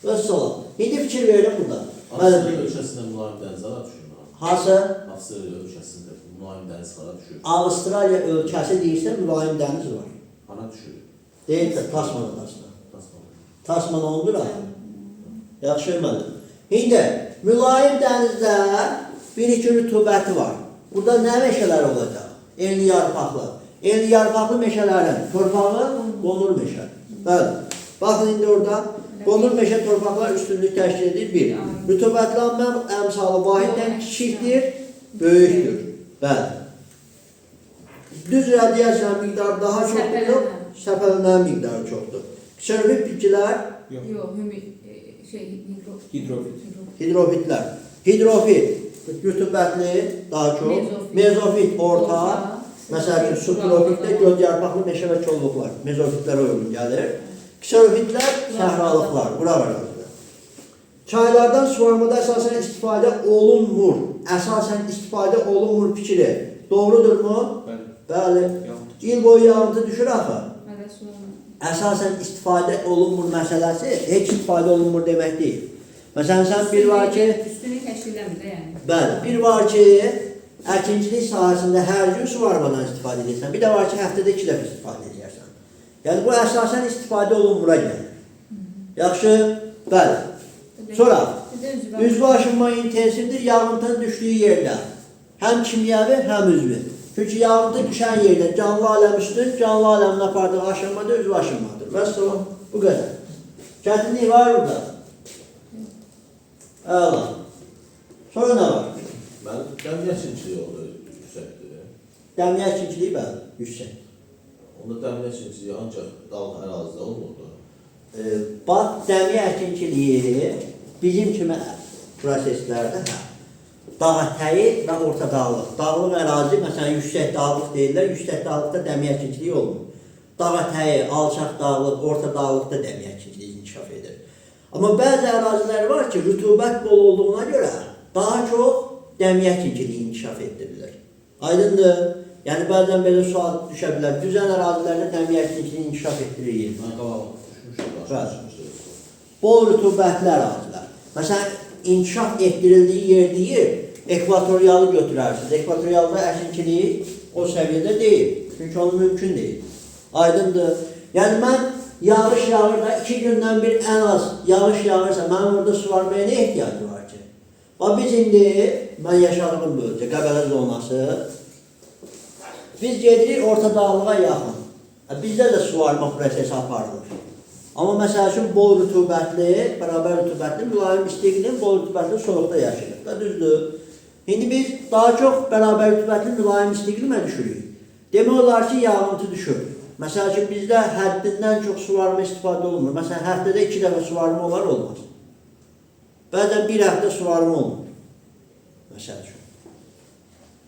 S1: Vəssalam. İndi fikir verin burada.
S2: Avstraliya
S1: Bəli.
S2: ölkəsində mülayim dəniz hara düşür?
S1: Hansı?
S2: Avstraliya ölkəsində mülayim dəniz hara düşür?
S1: Avstraliya ölkəsi deyirsə mülayim dəniz var.
S2: Hara düşür?
S1: Deyil də Tasman adasına.
S2: Tasman.
S1: Tasman olundur axı. Yaxşı müəllim. İndi mülayim dənizdə bir-iki rütubəti var. Burada nə meşələr olacaq? Enli yarpaqlı. Enli yarpaqlı meşələrin torpağı qonur meşə. Bəli. Baxın indi orada qonur meşə torpaqlar üstünlük təşkil edir. Bir. Rütubətlənmə əmsalı vahiddən kiçikdir, böyükdür. Bəli. Düz radiasiya miqdarı daha çoxdur, səpələnmə miqdarı çoxdur. Kserofit bitkilər,
S3: Yox.
S5: Yox, hümi hidro.
S3: Hidrofit.
S1: hidrofitlər. Hidrofit rütubətli daha çox,
S5: Mezofit.
S1: mezofit orta, məsəl üçün subtropikdə göl yarpaqlı meşə və kolluqlar mezofitlərə uyğun gəlir. Kserofitlər səhralıqlar, quraq ərazilər. Çaylardan suvarmada əsasən istifadə olunmur. Əsasən istifadə olunmur fikri. Doğrudurmu?
S3: Bəli.
S1: Bəli.
S3: Yağıntı.
S1: İl boyu yağıntı düşür axı.
S5: Hələ suvarma.
S1: Əsasən istifadə olunmur məsələsi heç istifadə olunmur demək deyil. Məsələn, sən bir var ki,
S5: Üstünlük təşkil eləmir də yəni.
S1: bəli, bir var ki, əkinçilik sahəsində hər gün suvarmadan istifadə edirsən. Bir də var ki, həftədə 2 dəfə istifadə edirsən. Yəni bu əsasən istifadə olunmura gəlir. Yaxşı? Bəli. Sonra
S5: Bir də üzvə.
S1: üzvü aşınma intensivdir yağıntının düşdüyü yerdə. Həm kimyəvi, həm üzvü. Çünki yağıntı düşən yerdə canlı aləm üstün, canlı aləmin apardığı aşınma da üzvü aşınmadır. Vəssalam, bu qədər. Çətinlik var burada. Əla. Sonra nə var?
S2: Mən dəmiyə əkinçiliyi orada yüksəkdir.
S1: Dəmiyə əkinçiliyi bəli, yüksək.
S2: Onda dəmiyə əkinçiliyi ancaq dağ ərazidə olmurdu.
S1: Bax, dəmiyə əkinçiliyi bizim kimi proseslərdə hə, dağ ətəyi və orta dağlıq. Dağlıq ərazi, məsələn, yüksək dağlıq deyirlər, yüksək dağlıqda dəmiyə əkinçiliyi olmur. Dağ ətəyi, alçaq dağlıq, orta dağlıqda dəmiyə əkinçiliyi inkişaf edir. Amma bəzi ərazilər var ki, rütubət bol olduğuna görə daha çox dəmiyə əkinçiliyi inkişaf etdirilir. Aydındır? Yəni bəzən belə sual düşə bilər. Düzən ərazilərdə dəmiyə əkinçiliyi inkişaf etdirilir.
S2: Mən qabaq düşmüşdüm,
S1: Bəli.
S2: düşmüşdüm.
S1: Bol rütubətli ərazilər. Məsələn, inkişaf etdirildiyi yer deyir, ekvatorialı götürərsiniz. Ekvatorialda əkinçilik o səviyyədə deyil. Çünki onu mümkün deyil. Aydındır. Yəni mən yağış yağır da 2 gündən bir ən az yağış yağırsa mənim orada suvarmaya nə ehtiyacı var ki? Bax biz indi mən yaşadığım bölgə, Qəbələ zonası, biz gedirik orta dağlığa yaxın. Bizdə də suvarma prosesi aparılır. Amma məsəl üçün bol rütubətli, bərabər rütubətli, mülayim isti iqlim, bol rütubətli soyuqda yaşayırıq da, düzdür? İndi biz daha çox bərabər rütubətli, mülayim isti iqlimə düşürük. Demək olar ki, yağıntı düşür. Məsəl üçün bizdə həddindən çox suvarma istifadə olunmur. Məsələn, həftədə 2 dəfə suvarma olar, olmaz. Bəzən bir həftə suvarma olmur. Məsəl üçün.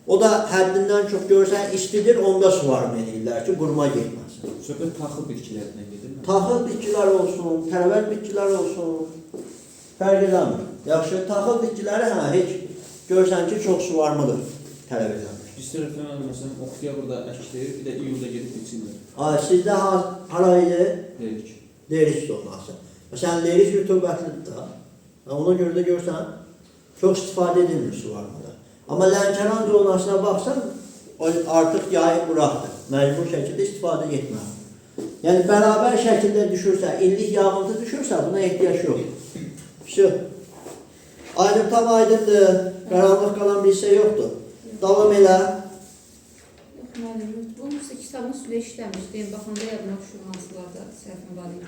S1: O da həddindən çox görsən istidir, onda suvarma eləyirlər ki, quruma getməsin.
S3: Söhbət taxıl bitkilərindən gedir. mi?
S1: Taxıl bitkilər olsun, tərəvəz bitkilər olsun, fərq eləmir. Yaxşı, taxıl bitkiləri hə, heç görsən ki, çox suvarmadır tələb eləmir.
S3: Biz tərəfdən məsələn oktyabrda əkilir, bir də iyulda gedib biçirlər.
S1: Ay, sizdə hara idi?
S3: Deyirik.
S1: Lerik zonası. Məsələn, lerik rütubətlidir də. Ha, ona görə də görsən, çox istifadə edilmir suvarmada. Amma Lənkəran zonasına baxsan, o artıq yayı quraqdır. Məcbur şəkildə istifadə etməlidir. Yəni bərabər şəkildə düşürsə, illik yağıntı düşürsə, buna ehtiyac yoxdur. Vəsə. Aydın tam aydındır. Qaranlıq qalan bir hissə yoxdur. Davam elə.
S5: Yox müəllim, yox. Bu isə kitabın üstündə işləmişdim. Baxanda yadıma düşür hansılarda səhvim var idi.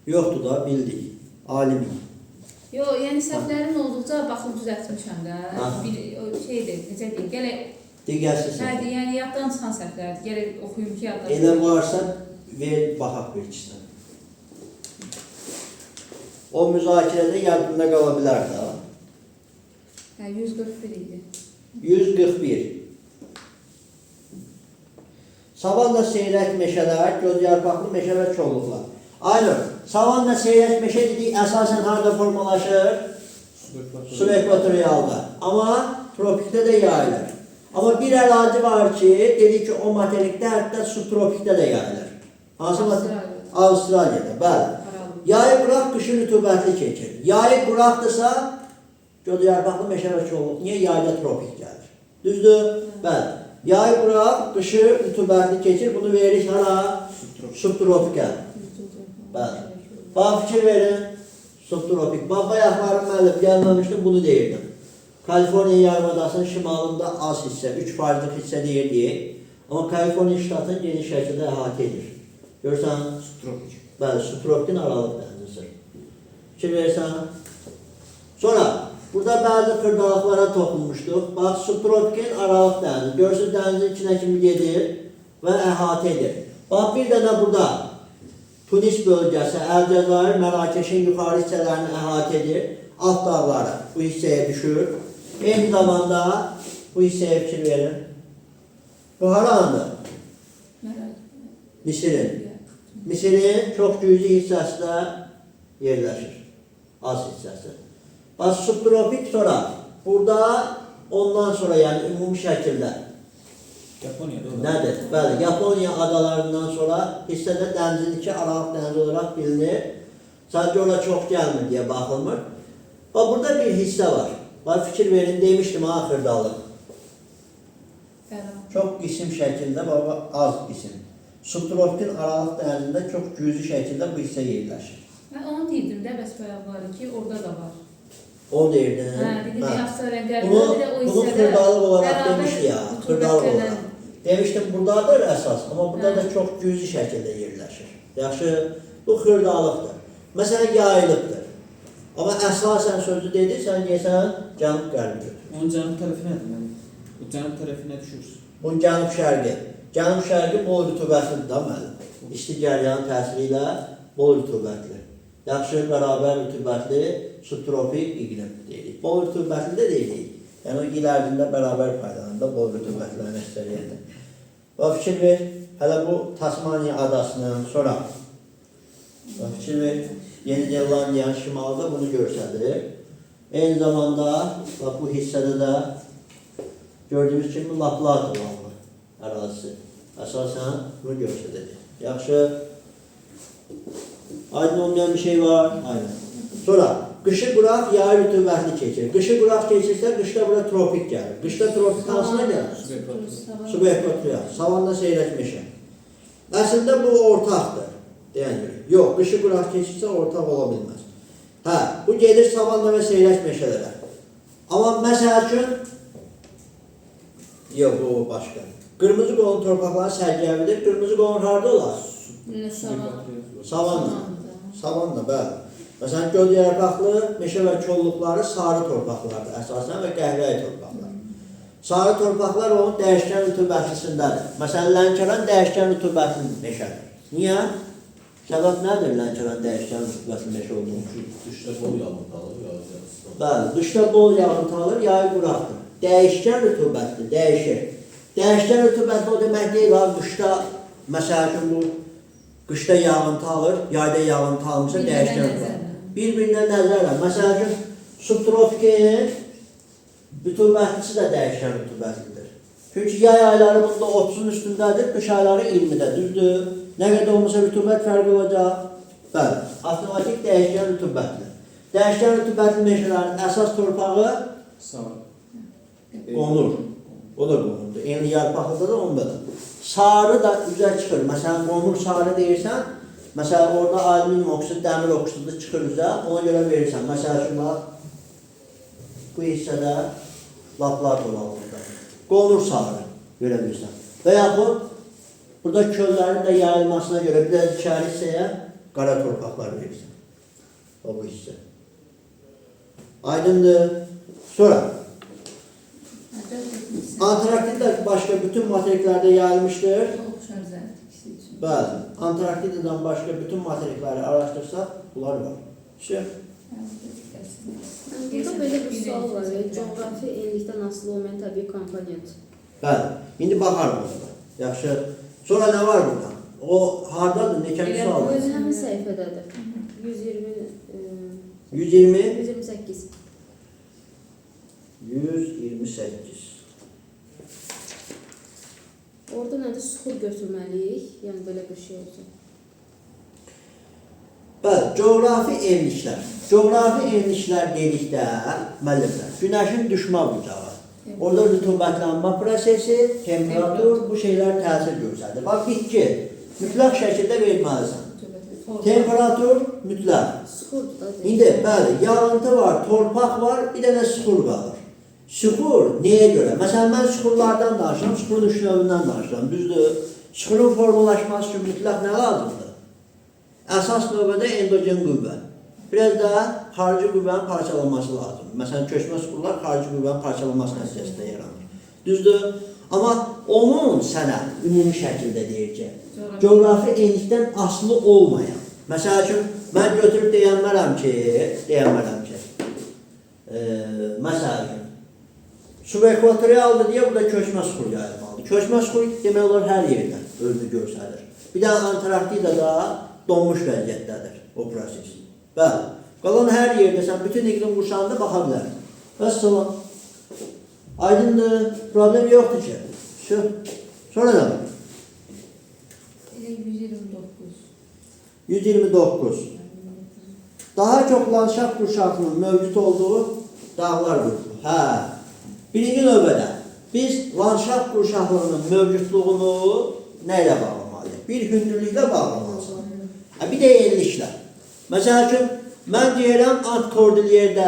S1: Yoxdur da, bildik. Alimik.
S5: Yox, yəni səhvlərim olduqca baxıb düzəltmişəm də.
S1: Ha.
S5: Bir o şeydir, necə deyim, gərək
S1: Diqqətsiz.
S5: hə, yəni yaddan çıxan səhvlərdir. Gərək oxuyum ki, yaddan.
S1: Elə varsa ver baxaq bir ikisinə. O müzakirədə yadında qala bilər də.
S5: Hə, 141 idi.
S1: 141. Savanna seyrək meşələr, göz yarpaqlı meşə və kolluqlar. Aynur, savanna seyrək meşə dedik əsasən harda formalaşır? Subekvatorialda. Amma tropikdə də yayılır. Amma bir ərazi var ki, dedik ki, o materikdə hətta subtropikdə də yayılır. Hansı materik?
S5: Avstraliyada.
S1: Avustraliyada, bəli.
S5: Aralıq.
S1: Yayı quraq, qışı rütubətli keçir. Yayı quraqdırsa, göl yarpaqlı meşə və kolluq. Niyə yayda tropik gəlir? Düzdür? Bəli. Yayı quraq, qışı rütubətli keçir. Bunu veririk hara? Subtropikə. Bəli. Bax, fikir verin. Subtropik. Bax, bayaqları müəllif gəlməmişdim, bunu deyirdim. Kaliforniya yarımadasının şimalında az hissə, 3%-lik hissə deyirdik. Amma Kaliforniya ştatını geniş şəkildə əhatə edir. Görürsən?
S3: Subtropik.
S1: Bəli, subtropikin aralıq dənizisi. Fikir verirsən? Sonra, burada bəzi xırdalıqlara toxunmuşduq. Bax, subtropikin aralıq dənizi. Görürsünüz, dənizin içinə kimi gedir və əhatə edir. Bax, bir dənə burada Tunis bölgəsi, Əlcəzair, Mərakeşin yuxarı hissələrini əhatə edir. Alt dağları bu hissəyə düşür. Eyni zamanda bu hissəyə fikir verin. Bu harandır? Misirin. Misirin çox güclü hissəsi də yerləşir. Az hissəsi. Bax, subtropik sonra, burada ondan sonra, yəni ümumi şəkildə
S3: Yaponiyada o da.
S1: nədir? Bəli, Yaponiya adalarından sonra hissədə dənizin iki Aralıq dənizi olaraq bilinir. Sadəcə ora çox gəlmir deyə baxılmır. Bax, burada bir hissə var. Bax, fikir verin, demişdim ha, xırdalıq. Çox qisim şəkildə, bax, az qisim. Subtropikin Aralıq dənizində çox güclü şəkildə bu hissə yerləşir.
S5: Mən onu deyirdim də bəs bayaqları ki, orada da var.
S1: O deyirdin.
S5: Hə, dedim
S1: Hə.
S5: Avstraliya qərbində
S1: Bunu,
S5: bir də o
S1: bunu
S5: hissədə
S1: xırdalıq olaraq
S5: bərabər
S1: demişdi ya, xırdalıq
S5: rütubətlərlə-
S1: olaraq. Demişdim, buradadır əsas, amma burada
S5: Hə.
S1: da çox güclü şəkildə yerləşir. Yaxşı, bu xırdalıqdır. Məsələn, yayılıqdır. Amma əsasən sözü dedi, sən deyirsən, cənub-qərbi götür.
S3: Onun cənub tərəfi nədir mənim? O cənub tərəfinə düşür.
S1: Bunun cənub-şərqi. Cənub-şərqi bol rütubətlidir da müəllim. İsti cəryanın təsiri ilə bol rütubətli. Yaxşı, bərabər rütubətli subtropik iqlim deyirik. Bol rütubətli də deyirik. Yəni, o il ərzində bərabər paylanır da bol rütubətlərin əksəriyyəti. Bax, fikir ver, hələ bu Tasmaniya adasının sonra. Bax, fikir ver, Yeni Zelandiyanın şimalında bunu göstərir. Eyni zamanda, bax, bu hissədə də gördüyünüz kimi Laplata var ərazisi. Əsasən bunu göstərir. Yaxşı, aydın olmayan bir şey var. Aydın. Sonra, qışı quraq, yayı rütubətli keçir. Qışı quraq keçirsə, qışda bura tropik gəlir. Qışda tropik hansına gəlir? Subekvatorial. Savanda seyrək meşə. Əslində bu ortaqdır. Deyən görə. Yox, qışı quraq keçirsə ortaq ola bilməz. Hə, bu gedir savanda və seyrək meşələrə. Amma məsəl üçün, yox, bu başqa. Qırmızı qolun torpaqları sərgəvidir. Qırmızı qolun harada olar? Savanna. Savanna, bəli. Məsələn, göl yarpaqlı meşə və kolluqları sarı torpaqlardır əsasən və qəhvəyi torpaqlar. Sarı torpaqlar onun dəyişkən rütubətlisindədir. Məsələn, Lənkəran dəyişkən rütubətli meşədir. Niyə? Səbəb nədir Lənkəran dəyişkən rütubətli meşə olduğunu?
S2: Qışda bol yağıntı alır, yayda isti.
S1: Bəli, qışda bol yağıntı alır, yayı quraqdır. Dəyişkən rütubətli, dəyişir. Dəyişkən rütubətli o demək deyil, ha, qışda, məsəl üçün bu, qışda yağıntı alır, yayda yağıntı almışsa
S5: Bir-birinə
S1: dəyişkən
S5: nəzərlə.
S1: rütubətli. Bir-birinə nəzərlə. Məsəl üçün, subtropikin rütubətlisi də dəyişkən rütubətlidir. Çünki yay ayları bunda 30-un üstündədir, qış ayları 20-də, düzdür? Nə qədər olmasa rütubət fərqi olacaq. Bəli, avtomatik dəyişkən rütubətli. Dəyişkən rütubətli meşələrin əsas torpağı
S3: Savan.
S1: qonur. O da qonurdur. Eyni yarpaqlıda da onda da. Sarı da üzə çıxır. Məsələn, qonur sarı deyirsən, məsələn, orada alüminium oksid, dəmir oksidi çıxır üzə, ona görə verirsən. Məsəl üçün, bax, bu hissədə laplar dolanır. Qonur sarı görə bilirsən. Və yaxud burada köllərin də yayılmasına görə biraz içəri hissəyə qara torpaqlar verirsən. O bu hissə. Aydındır. Sonra, Antarktida başqa bütün materiklərdə yayılmışdır.
S5: Oxşar zərif ikisi üçün.
S1: Bəli, Antarktidadan başqa bütün materikləri araşdırsaq, bunlar var. Şey,
S4: Burada belə bir sual var. Coğrafi enlikdən asılı olmayan təbii komponent.
S1: Bəli, indi baxarıq ona. Yaxşı. Sonra nə var burada? O hardadır? Neçənci
S5: Elə
S1: sualdır?
S4: Bu həmin səhifədədir. 120
S1: 120
S4: 128.
S1: 128.
S4: Orada nədir? Suxur götürməliyik. Yəni belə bir şey olsun.
S1: Bəli, coğrafi enliklər. Coğrafi enliklər dedikdə, müəllimlər, günəşin düşmə bucağı. Orada rütubətlənmə prosesi, temperatur, bu şeylər təsir göstərir. Bax, bitki. Mütləq şəkildə verməlisən. Temperatur mütləq.
S4: Süxurdur da.
S1: İndi bəli, yağıntı var, torpaq var, bir dənə süxur qalır. Süxur nəyə görə? Məsələn, mən süxurlardan danışıram, süxurun üç növündən danışıram. Düzdür? Süxurun formalaşması üçün mütləq nə lazımdır? Əsas növbədə endogen qüvvə. Biraz da xarici qüvvənin parçalanması lazımdır. Məsələn, köçmə süxurlar xarici qüvvənin parçalanması nəticəsində yaranır. Düzdür? Amma onun sənə ümumi şəkildə deyir ki, coğrafi enlikdən asılı olmayan. Məsəl üçün, mən götürüb deyənmərəm ki, məsəl üçün, subekvatorialdır deyə burada köçmə süxur yayılmalıdır. Köçmə süxur demək olar hər yerdə özünü göstərir. Bir də Antarktidada donmuş vəziyyətdədir o proses. Bəli, qalan hər yerdə sən bütün iqlim qurşağında baxa bilərsən. Vəssalam. Aydındır, problem yoxdur ki. Sonra nə var?
S5: Elə 129.
S1: 129. Daha çox landşaft qurşağının mövcud olduğu dağlar qrupu. Hə. Birinci növbədə biz landşaft qurşaqlığının mövcudluğunu nə ilə bağlamalıyıq? Bir hündürlüklə bağlamalıyıq. Bir də enliklə. Məsəl üçün, mən deyirəm Ant Kordilyerdə,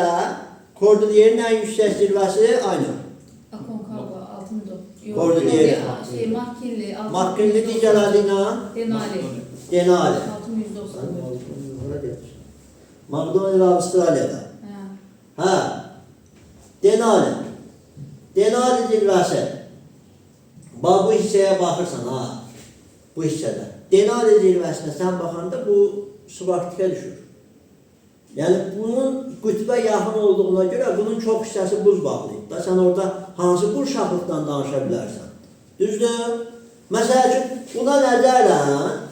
S1: Kordilyerin ən yüksək zirvəsi aynı.
S5: Aconcagua 6009.
S1: Kordilyer.
S5: Makkinli.
S1: Makkinli digər adı ilə
S5: Denali.
S1: Denali.
S5: 6194.
S1: McDonald Avustralya'da. Hə. Denali. Denali zirvəsi. Bax bu hissəyə baxırsan ha. Bu hissədə. Denali zirvəsinə sən baxanda bu subarktikə düşür. Yəni bunun qütbə yaxın olduğuna görə bunun çox hissəsi buz bağlayıb da. Sən orada hansı qurşaqlıqdan danışa bilərsən? Düzdür? Məsəl üçün, buna nəzərən,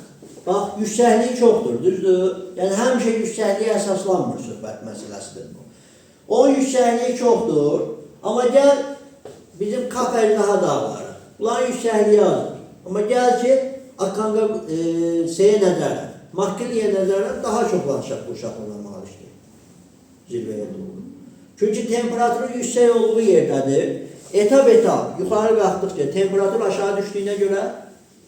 S1: bax, yüksəkliyi çoxdur, düzdür? Yəni, həmişə yüksəkliyə əsaslanmır söhbət məsələsidir bu. Onun yüksəkliyi çoxdur, amma gəl bizim Kap Əjdaha dağları, bunların yüksəkliyi azdır. Amma gəl ki, Akanqa şeyə nəzərən, Makkinliyə nəzərən daha çox landşaft qurşaqlığına malikdir zirvəyə doğru. Çünki temperaturun yüksək olduğu yerdədir. Etap-etap yuxarı qalxdıqca temperatur aşağı düşdüyünə görə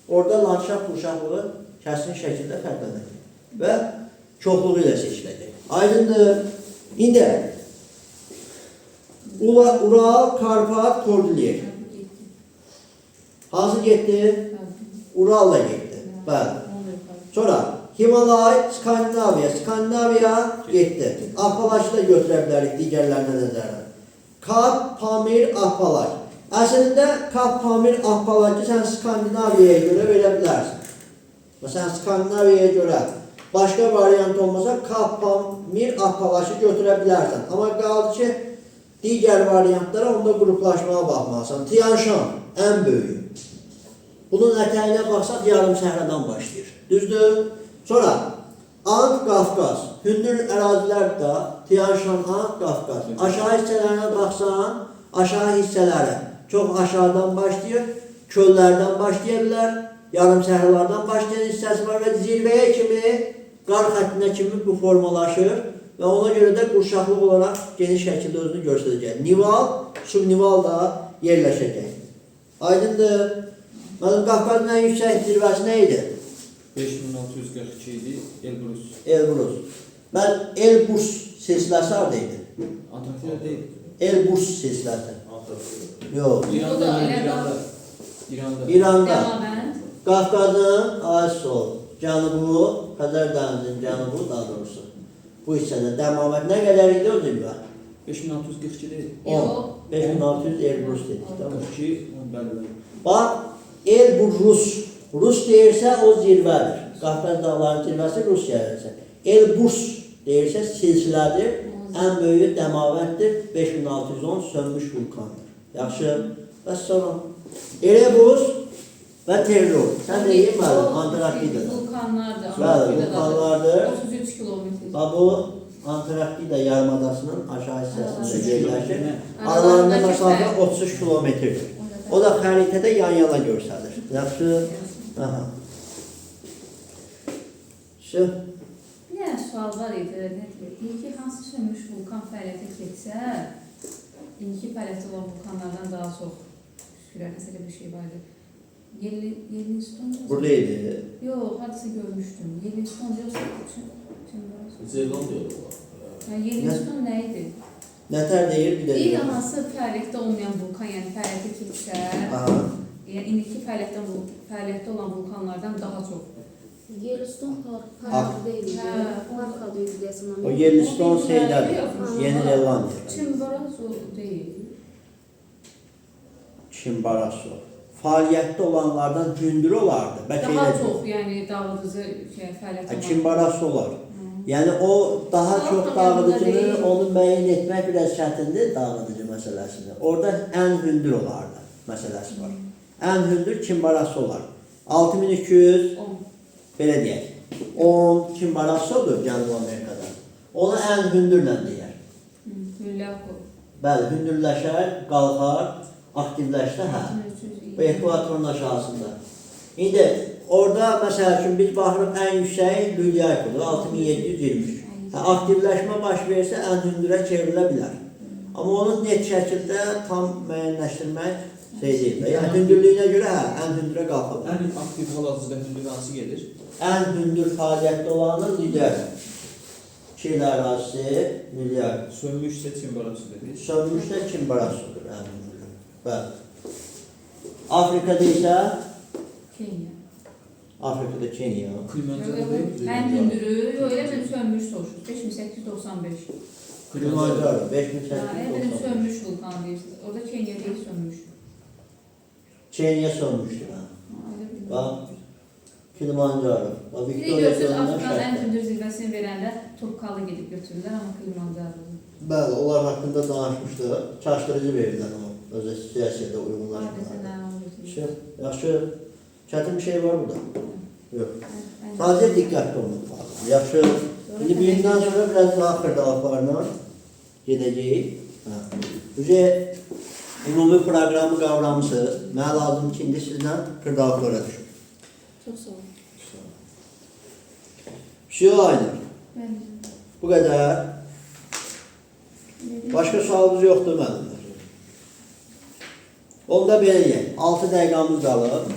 S1: orada landşaft qurşaqlığı kəskin şəkildə fərqlənəcək və çoxluğu ilə seçiləcək. Aydındır. İndi Ural, Karpat, Kordilyer. Hansı getdi? Ural da getdi. Bəli. Sonra Himalay, Skandinaviya. Skandinaviya getdi. Appalaşı da götürə bilərik digərlərinə nəzərən. Kap, Pamir, Appalaş. Əslində Kap, Pamir, Appalaşı sən Skandinaviyaya görə verə bilərsən. Məsələn, Skandinaviyaya görə başqa variant olmasa Kap, Pamir, Appalaşı götürə bilərsən. Amma qaldı ki, digər variantlara onda qruplaşmağa baxmalısan. Tianşan ən böyüyü. Bunun ətəyinə baxsaq yarım səhradan başlayır. Düzdür? Sonra Ant, Qafqaz, hündür ərazilər də Tianşan, Ant, Qafqaz. Aşağı hissələrinə baxsan, aşağı hissələri çox aşağıdan başlayır, köllərdən başlaya bilər, yarım səhralardan başlayan hissəsi var və zirvəyə kimi, qar xəttinə kimi bu formalaşır və ona görə də qurşaqlıq olaraq geniş şəkildə özünü göstərəcək. Nival, subnival da yerləşəcək. Aydındır. Mənim Qafqazın ən yüksək zirvəsi nə idi?
S3: 5642 idi. Elbrus.
S1: Elbrus. Mən Elburs silsiləsi harada idi?
S3: Antarktida deyil.
S1: Elburs silsiləsi. Yox.
S3: İranda, İranda. İranda.
S1: İranda.
S5: Dəmabənd.
S1: Qafqazın ay sol, cənubu, Xəzər dənizinin cənubu daha doğrusu. Bu hissədə Dəmabənd nə qədər idi o zirvə?
S3: 5642 deyil.
S1: 10. 5600 Elbrus dedik. Tamam.
S3: 42, bəli, bəli.
S1: Bax, Elbrus. Rus deyirsə o zirvədir. Qafqaz dağlarının zirvəsi Rusiyadadır. Elburs deyirsə silsilədir. Ən böyüyü Dəmabənddir. 5610 sönmüş vulkandır. Yaxşı. Vəssalam. Erebus və Terror. Sən deyin müəllim, Antarktidada.
S5: Vulkanlardır.
S1: Bəli, vulkanlardır.
S5: 33 kilometr.
S1: Bax bu Antarktida yarımadasının aşağı hissəsində yerləşir.
S5: Aralarındakı
S1: Aralarında məsafə
S5: fərq.
S1: 33 kilometrdir. O da xəritədə yan-yana görsəlir. Yaxşı. Aha. Şu.
S5: Bir dənə sual var idi, nə deyir? Deyir ki, hansı sönmüş vulkan fəaliyyətə keçsə, indiki fəaliyyətdə olan vulkanlardan daha çox püskürər, nəsə bir şey var idi. Yellowstone.
S1: Burada idi.
S5: Yox, hardasa görmüşdüm. Yellowstone yoxsa Çimborazo.
S2: Zelandiyada olar.
S5: Yəni Yellowstone nə idi?
S1: Nətər deyir, bir də
S5: Deyir
S1: deyir.
S5: hansı fəaliyyətdə olmayan vulkan, yəni fəaliyyətə keçsə,
S1: Aha.
S5: yəni indiki fəaliyyətdə olan vulkanlardan daha çox.
S4: Yellowstone park deyil.
S5: Hə,
S4: Park adı idi deyəsən.
S1: O Yellowstone şeydədir. Yeni Zelandiya.
S5: Çimborazo deyil.
S1: Çimbaraso. Fəaliyyətdə olanlardan hündür olardı. Bəlkə
S5: Daha
S1: elə.
S5: çox, yəni dağıdıcı şey, fəaliyyət olan.
S1: Çimbaraso olar. Yəni o daha
S5: Sağ
S1: çox
S5: tarafında
S1: dağıdıcını,
S5: deyil.
S1: onu müəyyən etmək biraz çətindir dağıdıcı məsələsini. Orada ən hündür olardı məsələsi var. Ən hündür Çimbaraso olar. 6200
S5: 10.
S1: belə deyək. 10 Çimbarasodur Cənubi Amerikada. Onu ən hündürlə deyər.
S5: Hülyako.
S1: Bəli, hündürləşər, qalxar, aktivləşsə, hə.
S5: 6320.
S1: Bu ekvatorun aşağısında. İndi orada məsəl üçün biz baxırıq ən yüksəyi Lülyaykodur, 6723. Hə, aktivləşmə baş versə ən hündürə çevrilə bilər. Amma onu net şəkildə tam müəyyənləşdirmək şey deyil. Yəni hündürlüyünə görə hə, ən hündürə qalxa bilər.
S3: Ən aktiv hal-hazırda hündür hansı gedir?
S1: Ən hündür fəaliyyətdə olanı Lülyayko. Çil ərazisi Lülyayko.
S3: Sönmüşsə Çimborazo dedik.
S1: Sönmüş də Çimbarasudur ən hündürü. Bəli. Afrikada isə
S5: Kenya.
S1: Afrikada Kenya.
S3: Kilimanjaro deyil.
S5: Ən hündürü, yox, elə bildim sönmüş soruşur. 5895.
S1: Kilimanjaro
S5: Ha, elə bildim
S1: 5895.
S5: sönmüş vulkan deyirsiniz. Orada Kenya deyil sönmüş.
S1: Kenya sönmüşdür ha.
S5: Ha, elə bildim.
S1: Bax Kilimanjaro. Bax
S5: Bir də
S1: Victoria
S5: görürsünüz
S1: gölündən
S5: Afrikanın ən
S1: şərqdə.
S5: hündür zirvəsini verəndə Topkalı gedib götürürlər, amma Kilimanjaro.
S1: Bəli, onlar haqqında danışmışdıq. Çaşdırıcı verirlər o özə siyasiyyətə
S5: Adətən
S1: uyğunlaşmalarda.
S5: nə olur?
S1: Şey, yaxşı, çətin bir şey var burada. Yox. Sadəcə diqqətli olmaq lazım. Yaxşı. İndi birindən sonra biraz daha xırdalıqlarla gedəcəyik. Hə. Ücə ümumi proqramı qavramısınız. Mənə lazım ki, indi sizlə xırdalıqlara düşüm.
S4: Çox sağ olun.
S1: Şey Aynur,
S5: Bəli.
S1: bu qədər. Başqa sualınız yoxdur müəllimlər. Onda belə deyək, 6 dəqiqəmiz qalıb.